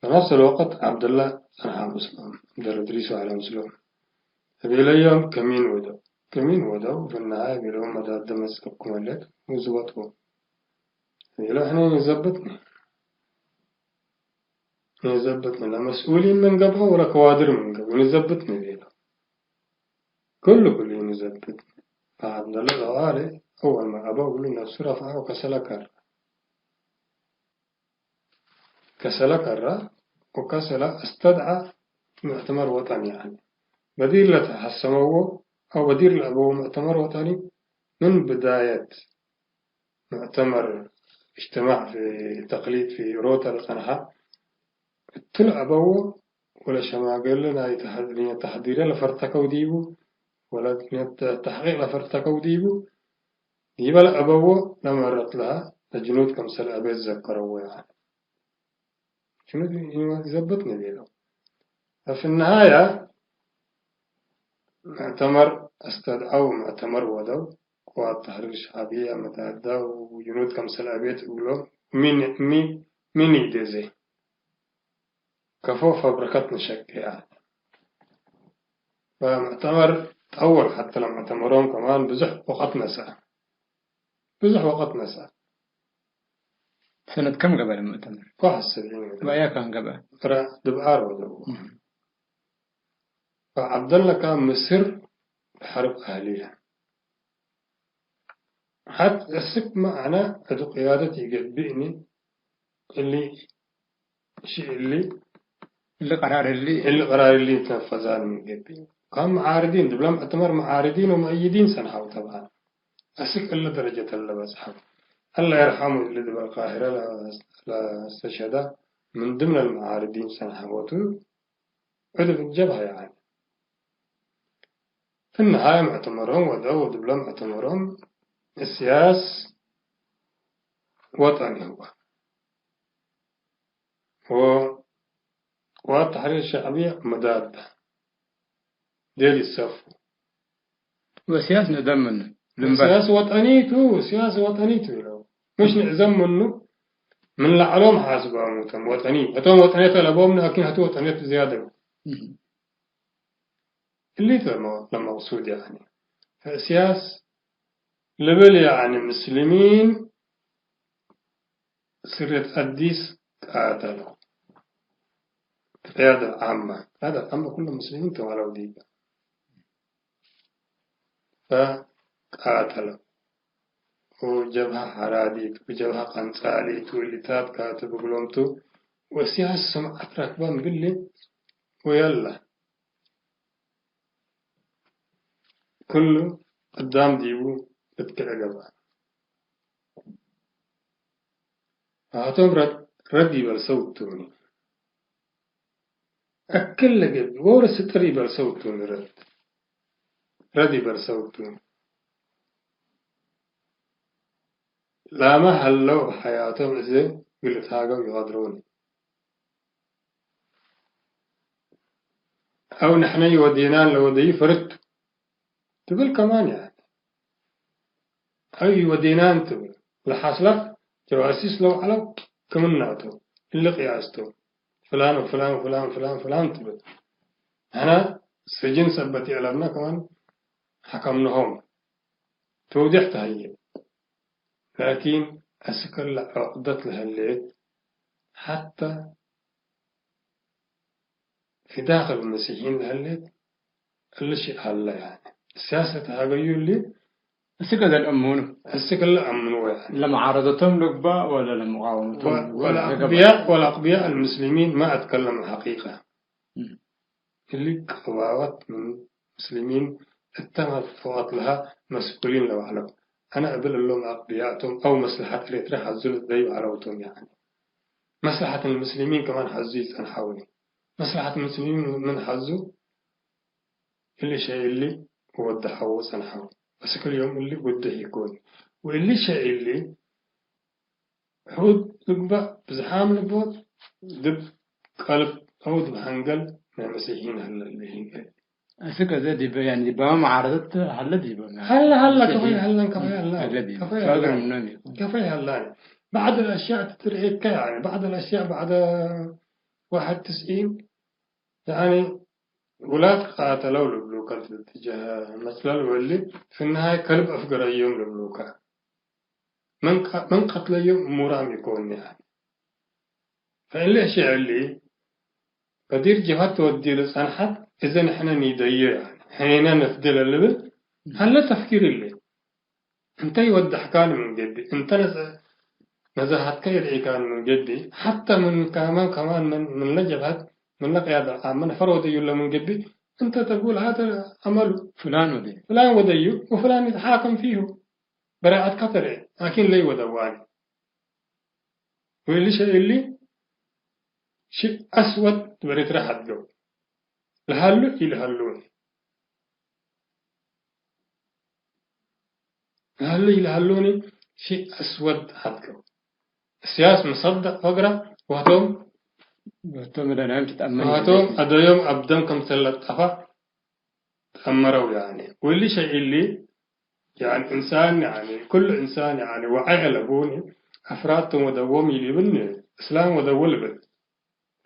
በነፍስ ልወቅት ዐብደላ ጸንሐ ምስሎም፣ ዐብደላ እድሪስ ወዐለ ምስሎም። እቤለዮም ከሚን ወደው። ከሚን ወደው፣ ፍነሃይ እቤለዎም መዳደ መጽአኩም ዐለት ወዝበጥዎም። እቤለው ሕነ ኢንዘብጥኒ። ኢንዘብጥኒ ለመስኡሊን ምን ገብአው ወለከዋድር ምን ገብአው ኢንዘብጥኒ እቤለው። ክሉ ክሉ ኢንዘብጥኒ። ፈዐብደላ ለዋሌ አወል ማ አበው እሉ ነፍሱ ረፍዐ ወከሰለ ከረ። ከሰለ ከረ ወከሰለ አስተድዐ ሙዕተመር ወጠኒ፣ ያኒ በዲር ለተሐሰመዎ አው በዲር ለአበዎ ሙዕተመር ወጠኒ ምን ብዳየት ሙዕተመር እጅትማዕ ፊ ተቅሊድ ፊ ሮታ ለጸንሐ እቱ ለአበዎ ወለሸማገለ ናይ ተሐ-፣ ተሕዲረ ለፈርተከው ዲቡ ወለተሕቂቅ ለፈርተከው ዲቡ ዲበ ለአበዎ ለመረት ለሀ ለጅኑድ ከምሰል አቤ ትዘከረዎ፣ ያኒ ጅኑድ ኢዘብጥኒ ቤለው። ፈፊ ነሃየ ሙዕተመር አስተድዐው፣ ሙዕተመር ወደው፣ ቅዋት ተሕሪር ሸዕብየ መዳደው፣ ጅኑድ ከምሰል አቤ እግሎም፣ ሚ፣ ሚ፣ ሚ ኒዴዜ ከፎ ፈብርከት ንሸቄ ዐለ። ፈሙዕተመር ጠወል ሐተ ለሙዕተመሮም ከማን ብዙሕ ወቀት ነስአ። ብዙሕ ወቀት ነስአ። ሰነት ከም ገብአ ለሙዕተመር? ዋሕድ ሰብዒን ገብአ። ወአያ ካን ገብአ? ረ-፣ ድብዓር ወደው። እም። ፈዐብደላ ካን ምስር ሐርብ አህሊየ። ሐት አስክ መ አነ ዕዱ ቅያደት ኢገብእኒ እሊ ሺ እሊ እሊ ቀራር እሊ እሊ ቀራር እሊ ኢትነፈዛኒ ምን ገብእ። ካን መዓርዲን፣ ድብለ ሙዕተመር መዓርዲን ወመአይዲን ሰንሐው ተብአን። አስክ እለ ደረጀት ለበጽሐው። አላህ ይርሐሙ እሊ ዲብ አልቃሂረ ለአስተሸዳ ምን ድምነ አልመዓርዲን ሰንሐወቱ። ዕድፍ ጀብሀ ያኒ። ፍንሃየ ሙዕተመሮም ወደው፣ ወድብለ ሙዕተመሮም እስያስ ወጠኒ ህወ። ወቅዋት ተሕሪር ሸዕብየ መዳደ ዴል ይሰፉ። ወስያስ ንእደም ምኑ ልምበር። ስያስ ወጠኒ ቱ፣ ስያስ ወጠኒ ቱ ኢለው። ምሽ ንዕዘም ምኑ፣ ምን ለዐሎም ሓስባሙ ተም ወጠኒ። እቶም ወጠንየት አለቦም፣ ላኪን ህቱ ወጠንየት ዝያደ። እህ። እሊ ተ ለመ-፣ ለመቅሱድ ያኒ። ፈስያስ ልብል ያኒ ምስልሚን ስርየት አዲስ ቃተለው። ቅያደት ዓመ፣ ቅያደት ዓመ ኩሎም ምስልሚን ተዋለው ዲበ። ፈቃተለው። ወጀብሀ ሐራዲት ወጀብሀ ቀንጻሊት ወእሊታት ካትብ እግሎም ቱ፣ ወስያስ ስምዐት ረክበ እምብሊ ወየለ። ክሉ ቅዳም ዲቡ ልትክዐ ገብአ። አቶም ረድ፣ ረድ ኢበልሰው ቱኒ። አክል ለገብእ ወወረ ስጥር ኢበልሰው ቱኒ ረድ። ረድ ኢበልሰው ቱኒ። ላመ ሀለው ሐያቶም እዜ እግል ልትሃገው ኢቀድሮኒ። አው ንሕነ ወዴናን ለወደዩ ፈርድ ትብል ከማን ያኒ። አው ወዴናን ትብል ለሐስላት ጀዋሲስ ለውዐለው ክምናቱ እሊ ቅያስቱ ፍላን ወፍላን ፍላን ፍላን ፍላን ትብል። ንሕነ ስጅን ሰበት ይዕለብና ከማን ሐከምንሆም። ተውዲሕ ተሀዬ። ላኪን አስክ እለ ዑቅደት ለህሌት ሐተ ፊ ዳክል መሲሕይን ለህሌት እሊ ሺ ሀለ ያኒ። ሲያሰት ሀገዩ እሊ እስክ እዘ ለአምኑ። እስክ እለ አምኑ ያኒ። ለመዓረደቶም ልግባእ ወለ ለመቃወመቶም ወ-፣ ወለ ወለአቅብያ-፣ ገበእ። ወለአቅብያ አልሙስሊሚን ማ አትከለሙ ሐቂቀ። እም። እሊ ቅባወት ምን ሙስሊሚን እተ መጥፈወት ለሀ መስኡሊን ለበዐለው። አነ እብል እሎም አቅብያቶም አው መስለሐት ኤረትርያ ሐዙ ልትደዩ ዐለው ቶም ያኒ። መስለሐት ልሙስሊሚን ከማን ሐዙ ይጸንሐው። መስለሐት ሙስሊሚን ምን ሐዙ እሊ ሸይ እሊ ወደሐው ጸንሐው። አስክ እሊ ዮም እሊ ውድሕ ኢኮን። ወእሊ ሸይ እሊ ሕውድ ልግበእ ብዝሓም ልቦት ዲብ ቀልብ አው ዲብ ሐንገል ናይ መሲሕይን ሀለ እሊ ሂገ። አስክ አዜ ዲበ፣ ያኒ ዲባመ መዓረደት ሀለ ዲበ። ሀለ፣ ሀለ፣ መሲሕይን ከፈይ ሀለን፣ ከፈይ ሀለን፣ ሀለ ዲበ። ከፈይ ሻግር ሀለን። ምኖም ይኩን። ከፈይ ሀለን። بعض الأشياء ትትርኤከ፣ ያኒ بعض الأشياء بعد واحد وتسعين ያኒ ውላድ ቃተለው ልብሉከ፣ ለትትጀህ መስለል ወእሊ ፊ ነሃይ ከልብ አፍገረዮም ልብሉከ። ምን ቀ-፣ ምን ቀትለዮም እሙራም ኢኮን ያኒ። ፈእሊ አሽያእ እሊ በዲር ጀብሀት ትወድዩ ለጸንሐት፣ እዘ ንሕነ ኒደዮ ያኒ፣ ሕኔነ ንፍዴ ለልብል ሀለ ተፍኪር እሊ። እንተ ይወደሕካኒ ምን ገብእ፣ እንተ ነዘ-፣ ነዘሀትከ ይርኢካኒ ምን ገብእ፣ ሐተ ምን ከማን ከማን ምን፣ ምን ለጀብሀት፣ ምን ለቅያደት ዓመ ነፈር ወደዩለ ምን ገብእ፣ እንተ ተቁል ሀተ ዐመሉ ፍላን ወደዩ። ፍላን ወደዩ ወፍላን ይትሓከም ፊሁ። በራአትከ ተርኤ፣ ላኪን ለይወደዋኒ። ወእሊ ሸይ እሊ ሽእ አስወድ ዲብ ኤረትርያ ሐድገው። ለሀሉ ኢለሀሉኒ። ለሀሉ ኢለሀሉኒ ሽእ አስወድ ሐድገው። እስያስ መሰደቅ ፈግረ ወህቶም ወህቶም እደናይም ትትአመን ወህቶም ይህሌት። አደዮም አብደም ከምሰል ለጠፈ ጠመረው ያኒ። ወእሊ ሸይ እሊ ያኒ እንሳን ያኒ ኩሉ እንሳን ያኒ ወዐይ አለቡኒ አፍራድ ቶም ወደዎም ኢሊብኒ እስላም ወደዎ ልብል።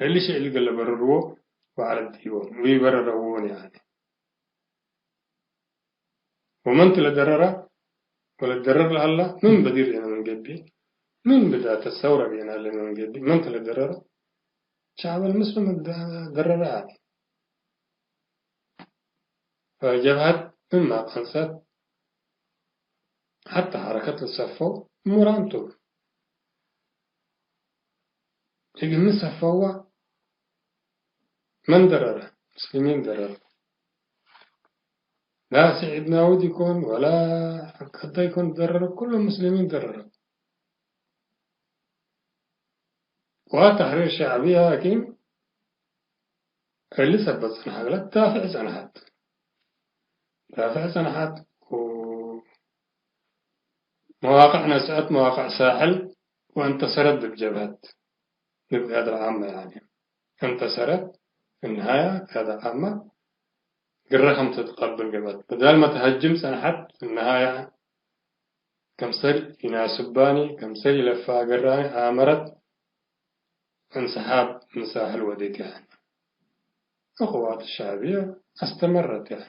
እሊ ሸይ እሊ ገለ በረርዎ ወዐለት ዲቦም ወኢበረረዎኒ ያኒ። ወመን ቲ ለደረረ ወለደረር ለሀላ ምን በዲር ቤነ ምን ገብእ፣ ምን ብዳተ ሰውረ ቤነ ሀለ ምን ገብእ፣ መን ቲ ለደረረ ሸዐብ አልሙስሊም ደ-፣ ደረረ አኒ። ፈጀብሀት ምንመ ቀንሰት ሐተ ሐረከት ልትሰፈው እሙራን ቱ። እግል ንሰፈዋ መን ደረረ? ሙስሊሚን ደረረ። ላ ስዒድ ናውድ ኢኮን ወላ ሐቀ ኢኮን ደረረ፣ ኩሉ ሙስሊሚን ደረረ። ወተሕሪር ሸዕብያ ላኪን እሊ ሰበት ጸንሐት፣ ለትዳፍዕ ጸንሐት። ትዳፍዕ ጸንሐት ወመዋቅዕ ነስአት፣ መዋቅዕ ሳሕል ወእንተሰረት ዲብ ጀብሀት፣ ዲብ ቅያደት ዓመ ያኒ። እንተሰረት፣ እነሃያ ቅያደት ዓመ ግረ ከም ትትቀብል ገብአት። በዳል መ ተሀጅም ጸንሐት፣ እነሃያ ከምሰል ኢናስባኒ፣ ከምሰል ኢለፋገራኒ አመረት፣ እንሰሓብ ምን ሳሕል ወዴት ያኒ። القوات الشعبية استمرت ያኒ።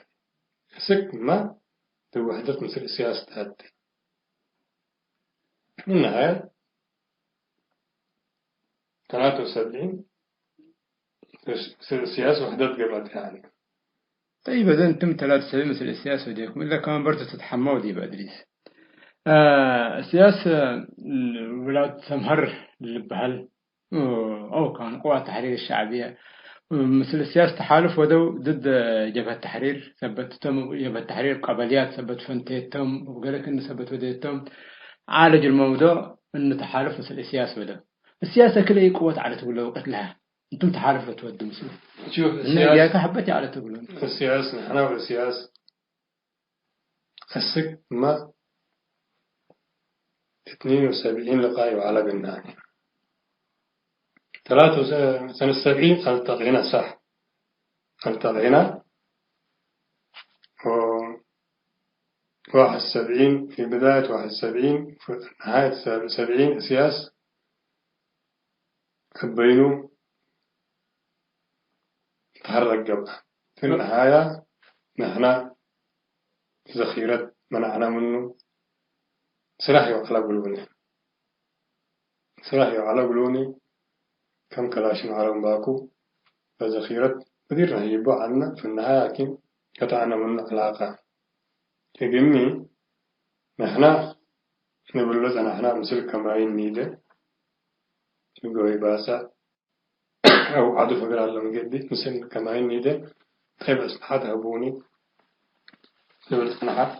እስክ መ ዲብ ውሕደት ምስል እስያስ ተአቴ። እነሃያ ተላተ ወሰብዒን ምስል እስያስ ውሕደት ገብአት ያኒ። ጠይብ፣ እዘ እንቱም ተላቱ ሰብዒ ምስል እስያስ ወዴኩም፣ እለ ከማን በርቱ ትትሐመው ዲብ እድሪስ። አ፣ እስያስ፣ አ፣ ውላድ ሰምሀር ልበሀል፣ ኦ፣ አው ካን ቅዋት ተሕሪር ሸዕብየ፣ ምስል እስያስ ተሓሉፍ ወደው ድድ ጀብሀት ተሕሪር፣ ሰበት ቶም ጀብሀት ተሕሪር ቀበልያት ሰበት ፈንቴቶም፣ ወገሌ ክእኒ ሰበት ወዴቶም፣ ዐለ ጅል መውዶ እኒ ተሓሉፍ ምስል እስያስ ወደው። እስያስ አክለ ቅወት ዐለት እግለ ወቅት ለሀ። እንቱም ተሓልፍ ለትወዱ ምስሉ። ሹፍ፣ እነ እስያስ፣ እያከ ሐበት ይዐለት እግሉ። እስያስ፣ ንሕና ወእስያስ እስክ መ እትኒን ወሰብዒን ልቃይ ወዐለ ብናኒ። ተላተ ወሰ-፣ ሰነት ሰብዒን አልተቂነ ሳሕ። التقينا، و واحد وسبعين، في بداية واحد وسبعين، في نهاية سب-، سبعين، إسياس እበይኑ ተሐረክ ገብአ። في النهاية ንሕና ዘኺረት መናዕና ምኑ፣ ስላሕ ይወዐለ እግሉኒ። ስላሕ ይወዐለ እግሉኒ፣ ከም ከላሽን ዐረም ባኩ፣ ለዘኺረት በዲርነ ህይቦ ዐልነ፣ في النهاية ላኪን ቀጠዐነ ምኑ ዕላቀ። እግልሚ፣ ንሕና ንብሎ ጸናሕና፣ ምስል ከማይን ኒደ፣ ልጎይ ባሰዕ፣ አው ዐዱ ፈግር አለ ምገብእ፣ ምስል ከማይን ኒደ፣ ጠይብ አስልሐት ሀቡኒ፣ ንብል ጸናሐት።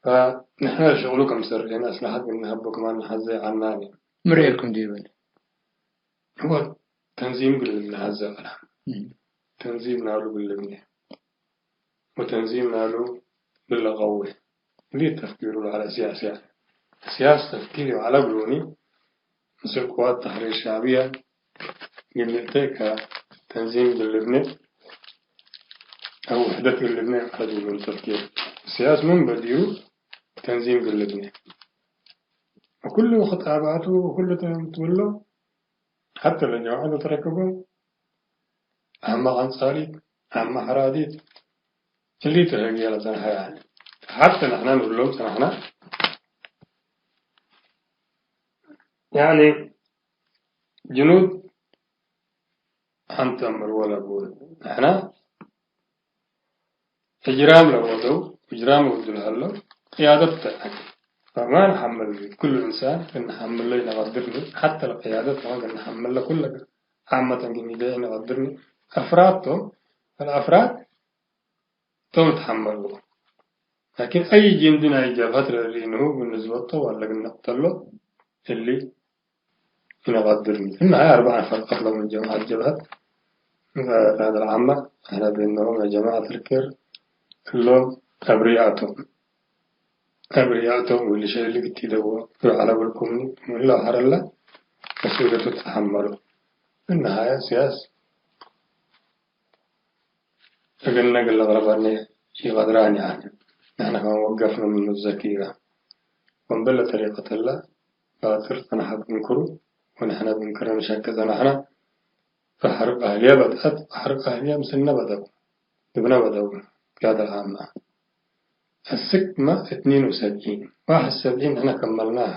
ፈንሕና ሽቅሉ ከም ሰርዕነ፣ አስልሐት ምን ሀቦ ከማን ነሐዜ ዐልናኒ። ምርኤልኩም ዲበን? ህወ ተንዚም ግልብ ነሐዜ ዐለ። እም። ተንዚም ናሉ ግልብኒ። ወተንዚም ናሉ ልለቀዌ። እንዴ ተፍኪሩ ለዐለ ሲያስ፣ ያኒ ሲያስ ተፍኪር ይዐለ ብሉኒ፣ ምስል ቅዋት ተሕሪር ሻዕብየ ግልእተ ከተንዚም ግልብነ አው ውሕደት ግልብነ ዐለ ብሉኒ ተፍኪር። ሲያስ ምን በዲሩ ተንዚም ግልብነ። ወኩሉ ክጣባቱ ወኩሉ ትብሎ ሐተ ለጀማዐት ለትረክቦ አመ ቀንጻሊት፣ አመ ሐራዲት፣ እሊ ትረግየ ለጸንሐ ያኒ። ሐተ ንሕነ ንብሎም ጸንሕነ። ያኒ ጅኑድ አንተ እምር ወለቡ ንሕነ እጅራም ለወደው፣ እጅራም ወዱ ለሀለው ቅያደት ተ። ፈማ ነሐምል ኩሉ እንሳን ክም ነሐምሎ ኢነቀድርኒ፣ ሐተ ለቅያደት ከማ ክም ነሐምለ ኩለ ዓመተን ክም ኢደ ኢነቀድርኒ። አፍራድ ቶም፣ አልአፍራድ ቶም ተሐመሉ። ላኪን አይ ጅንዲ ናይ ጀብሀት ለእሊ እንሁ ብንስበቶ ወለ እግል ንቅተሎ እሊ ኢነቀድርኒ። እነ ሀይ አርበዕ ነፈር ቀትሎም ምን ጀማዐት ጀብሀት። ሀዛ ለዐመ አነ ቤነሆም ለጀማዐት ልኬር እሎም አብርያእ ቶም። አብርያእ ቶም ወሊ ሸይል ግቲ ደዎ ዐለ ብልኩምኒ ምን ለሐረለ መስኡልየቱ ተሐመሉ። እነ ሀይ ሲያስ እግልነ እግል ለቅረበኒ ኢቀድራን፣ ያኒ፣ ንሕነ ከመ ወገፍነ ምኑ ዘኪረ። ወእምበለ ጠሪቀት እለ ባጥር ጸንሐት እንክሩ፣ ወንሕነ እብ እንክረ ንሸቄ ጸናሕነ። ፈሐርብ አህልየ በድአት፣ ወሐርብ አህልየ ምስልነ በደው፣ ዲብነ በደው፣ ቅያደት ዓመ። አስክ መ እትኒን ወሰብዒን፣ ዋሕድ ወሰብዒን ንሕነ ከመልናሀ።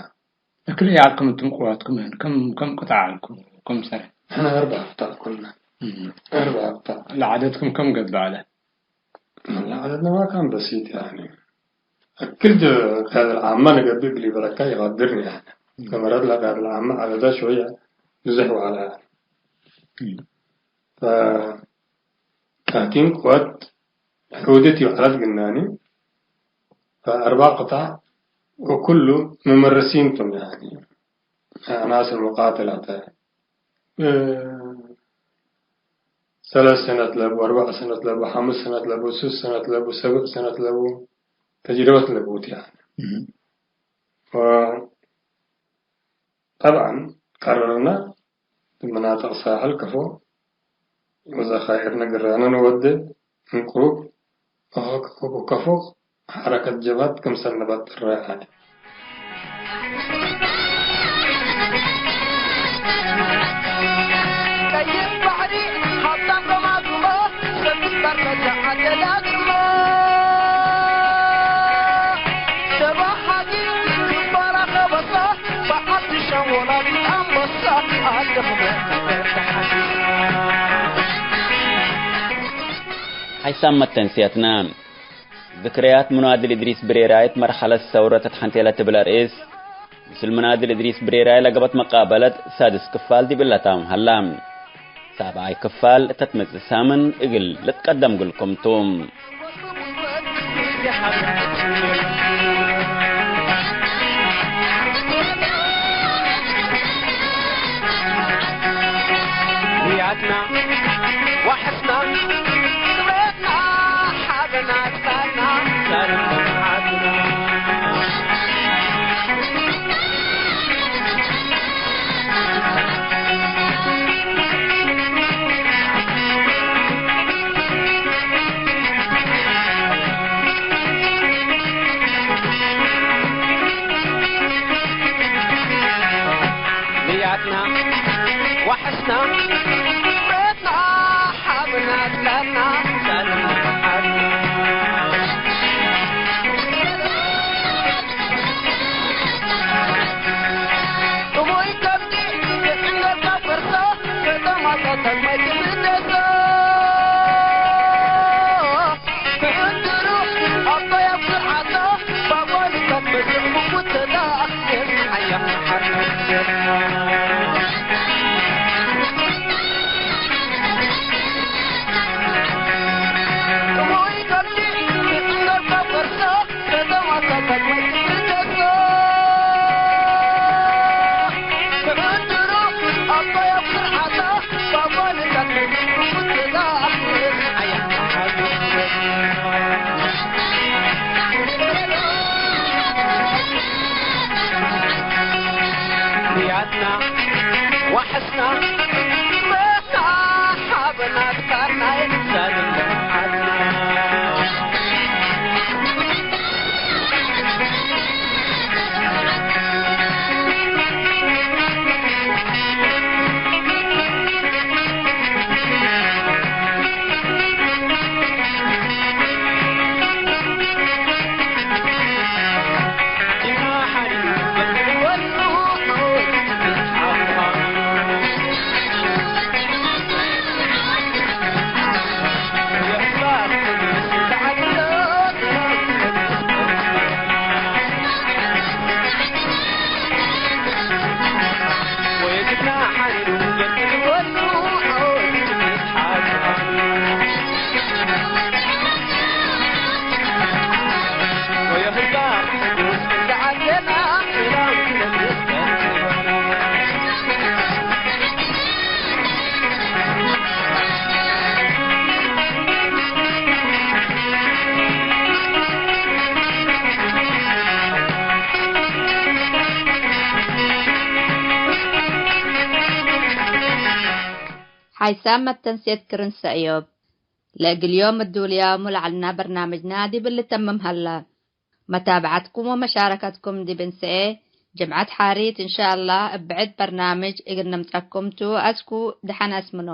እክለ ይዐልኩም እንቱም ቅዋትኩም ምን ከም፣ ከም ቅጣዕ ዐልኩም፣ ከም ሰነ? ንሕነ አርበዕ አቅጣዕ ኩና። እም። አርበዕ አቅጣዕ። ለዐደትኩም ከም ገብእ ዐለ? ለዐደትነ ማ ካን በሲጥ፣ ያኒ። እክል ጀ-፣ ቅያደት ዓመ ንገብእ እግል ኢበለካ ኢቀድርኒ፣ ያኒ። እም። ለመረት ለቅያደት ዓመ ዐደዳ ሸወየ ብዝሕ ወዐለ፣ ያኒ። እም። ፈ-፣ ላኪን ቅወት ሑደት ይብሐለት ግናኒ፣ ፈአርበዕ ቅጣዕ ወኩሉ ሙመረሲን ቶም፣ ያኒ፣ አናስር ሙቃተላ ተ፣ እ፣ ሰለስ ሰነት ለቡ፣ አርበዕ ሰነት ለቡ፣ ሐምስ ሰነት ለቡ፣ ስስ ሰነት ለቡ፣ ሰብዕ ሰነት ለቡ፣ ተጅርበት ለቡ ቲ፣ ያኒ። እህ። ወ-፣ ጠብዐን ቀረርነ እብ መናጥቅ ሳሕል ከፎ ወዘኻይርነ ግራነ ንወዴ፣ ምን ቅሩብ እሆ ከፎ ሐረከት ጀብሀት ክምሰል ነበጥረ ዐለ። ቀይሕ ባሕሪ ሀብታም ከማትሞ፣ ሰብስ በርበጃ ዐደዳትሞ። ሰባ ሐቂ ክባራ ከበሳ፣ በዓል ትሸን ወላዲት አንበሳ፣ አደም ሐይሳም መተንስየትነ። ዝክርያት ምናድል እድሪስ ብሬራይ እት መርሐለት ሰውረት እት ሐንቴ ለትብል አርእስ፣ ምስል ምናድል እድሪስ ብሬራይ ለገብአት መቃበለት ሳድስ ክፋል ዲብ እለ ታምም ሀላ። ሳብዓይ ክፋል እተ ትመጽእ ሳምን እግል ልትቀደም እግልኩም ቱ። ወሐስና ቤትና ሓብና ዳና ሰልምና። ጥሙይ ከብዲ የዕንገርካ ፈርሶ፣ ከተማታት ማይ ትምደሶ። ሓይሳም መተንሴት ክርን ሰእዮብ። ለእግል ዮም እዱልያሙ ለዐልና በርናምጅና ዲብ ልተምም ሀላ። መታብዐትኩም ወመሻረከትኩም ዲብ እንሰኤ ጅምዐት ሓሪት እንሻአላህ እብ ብዕድ በርናምጅ እግል ነምጸኩም ቱ። አስኩ ደሐን አስምኖ።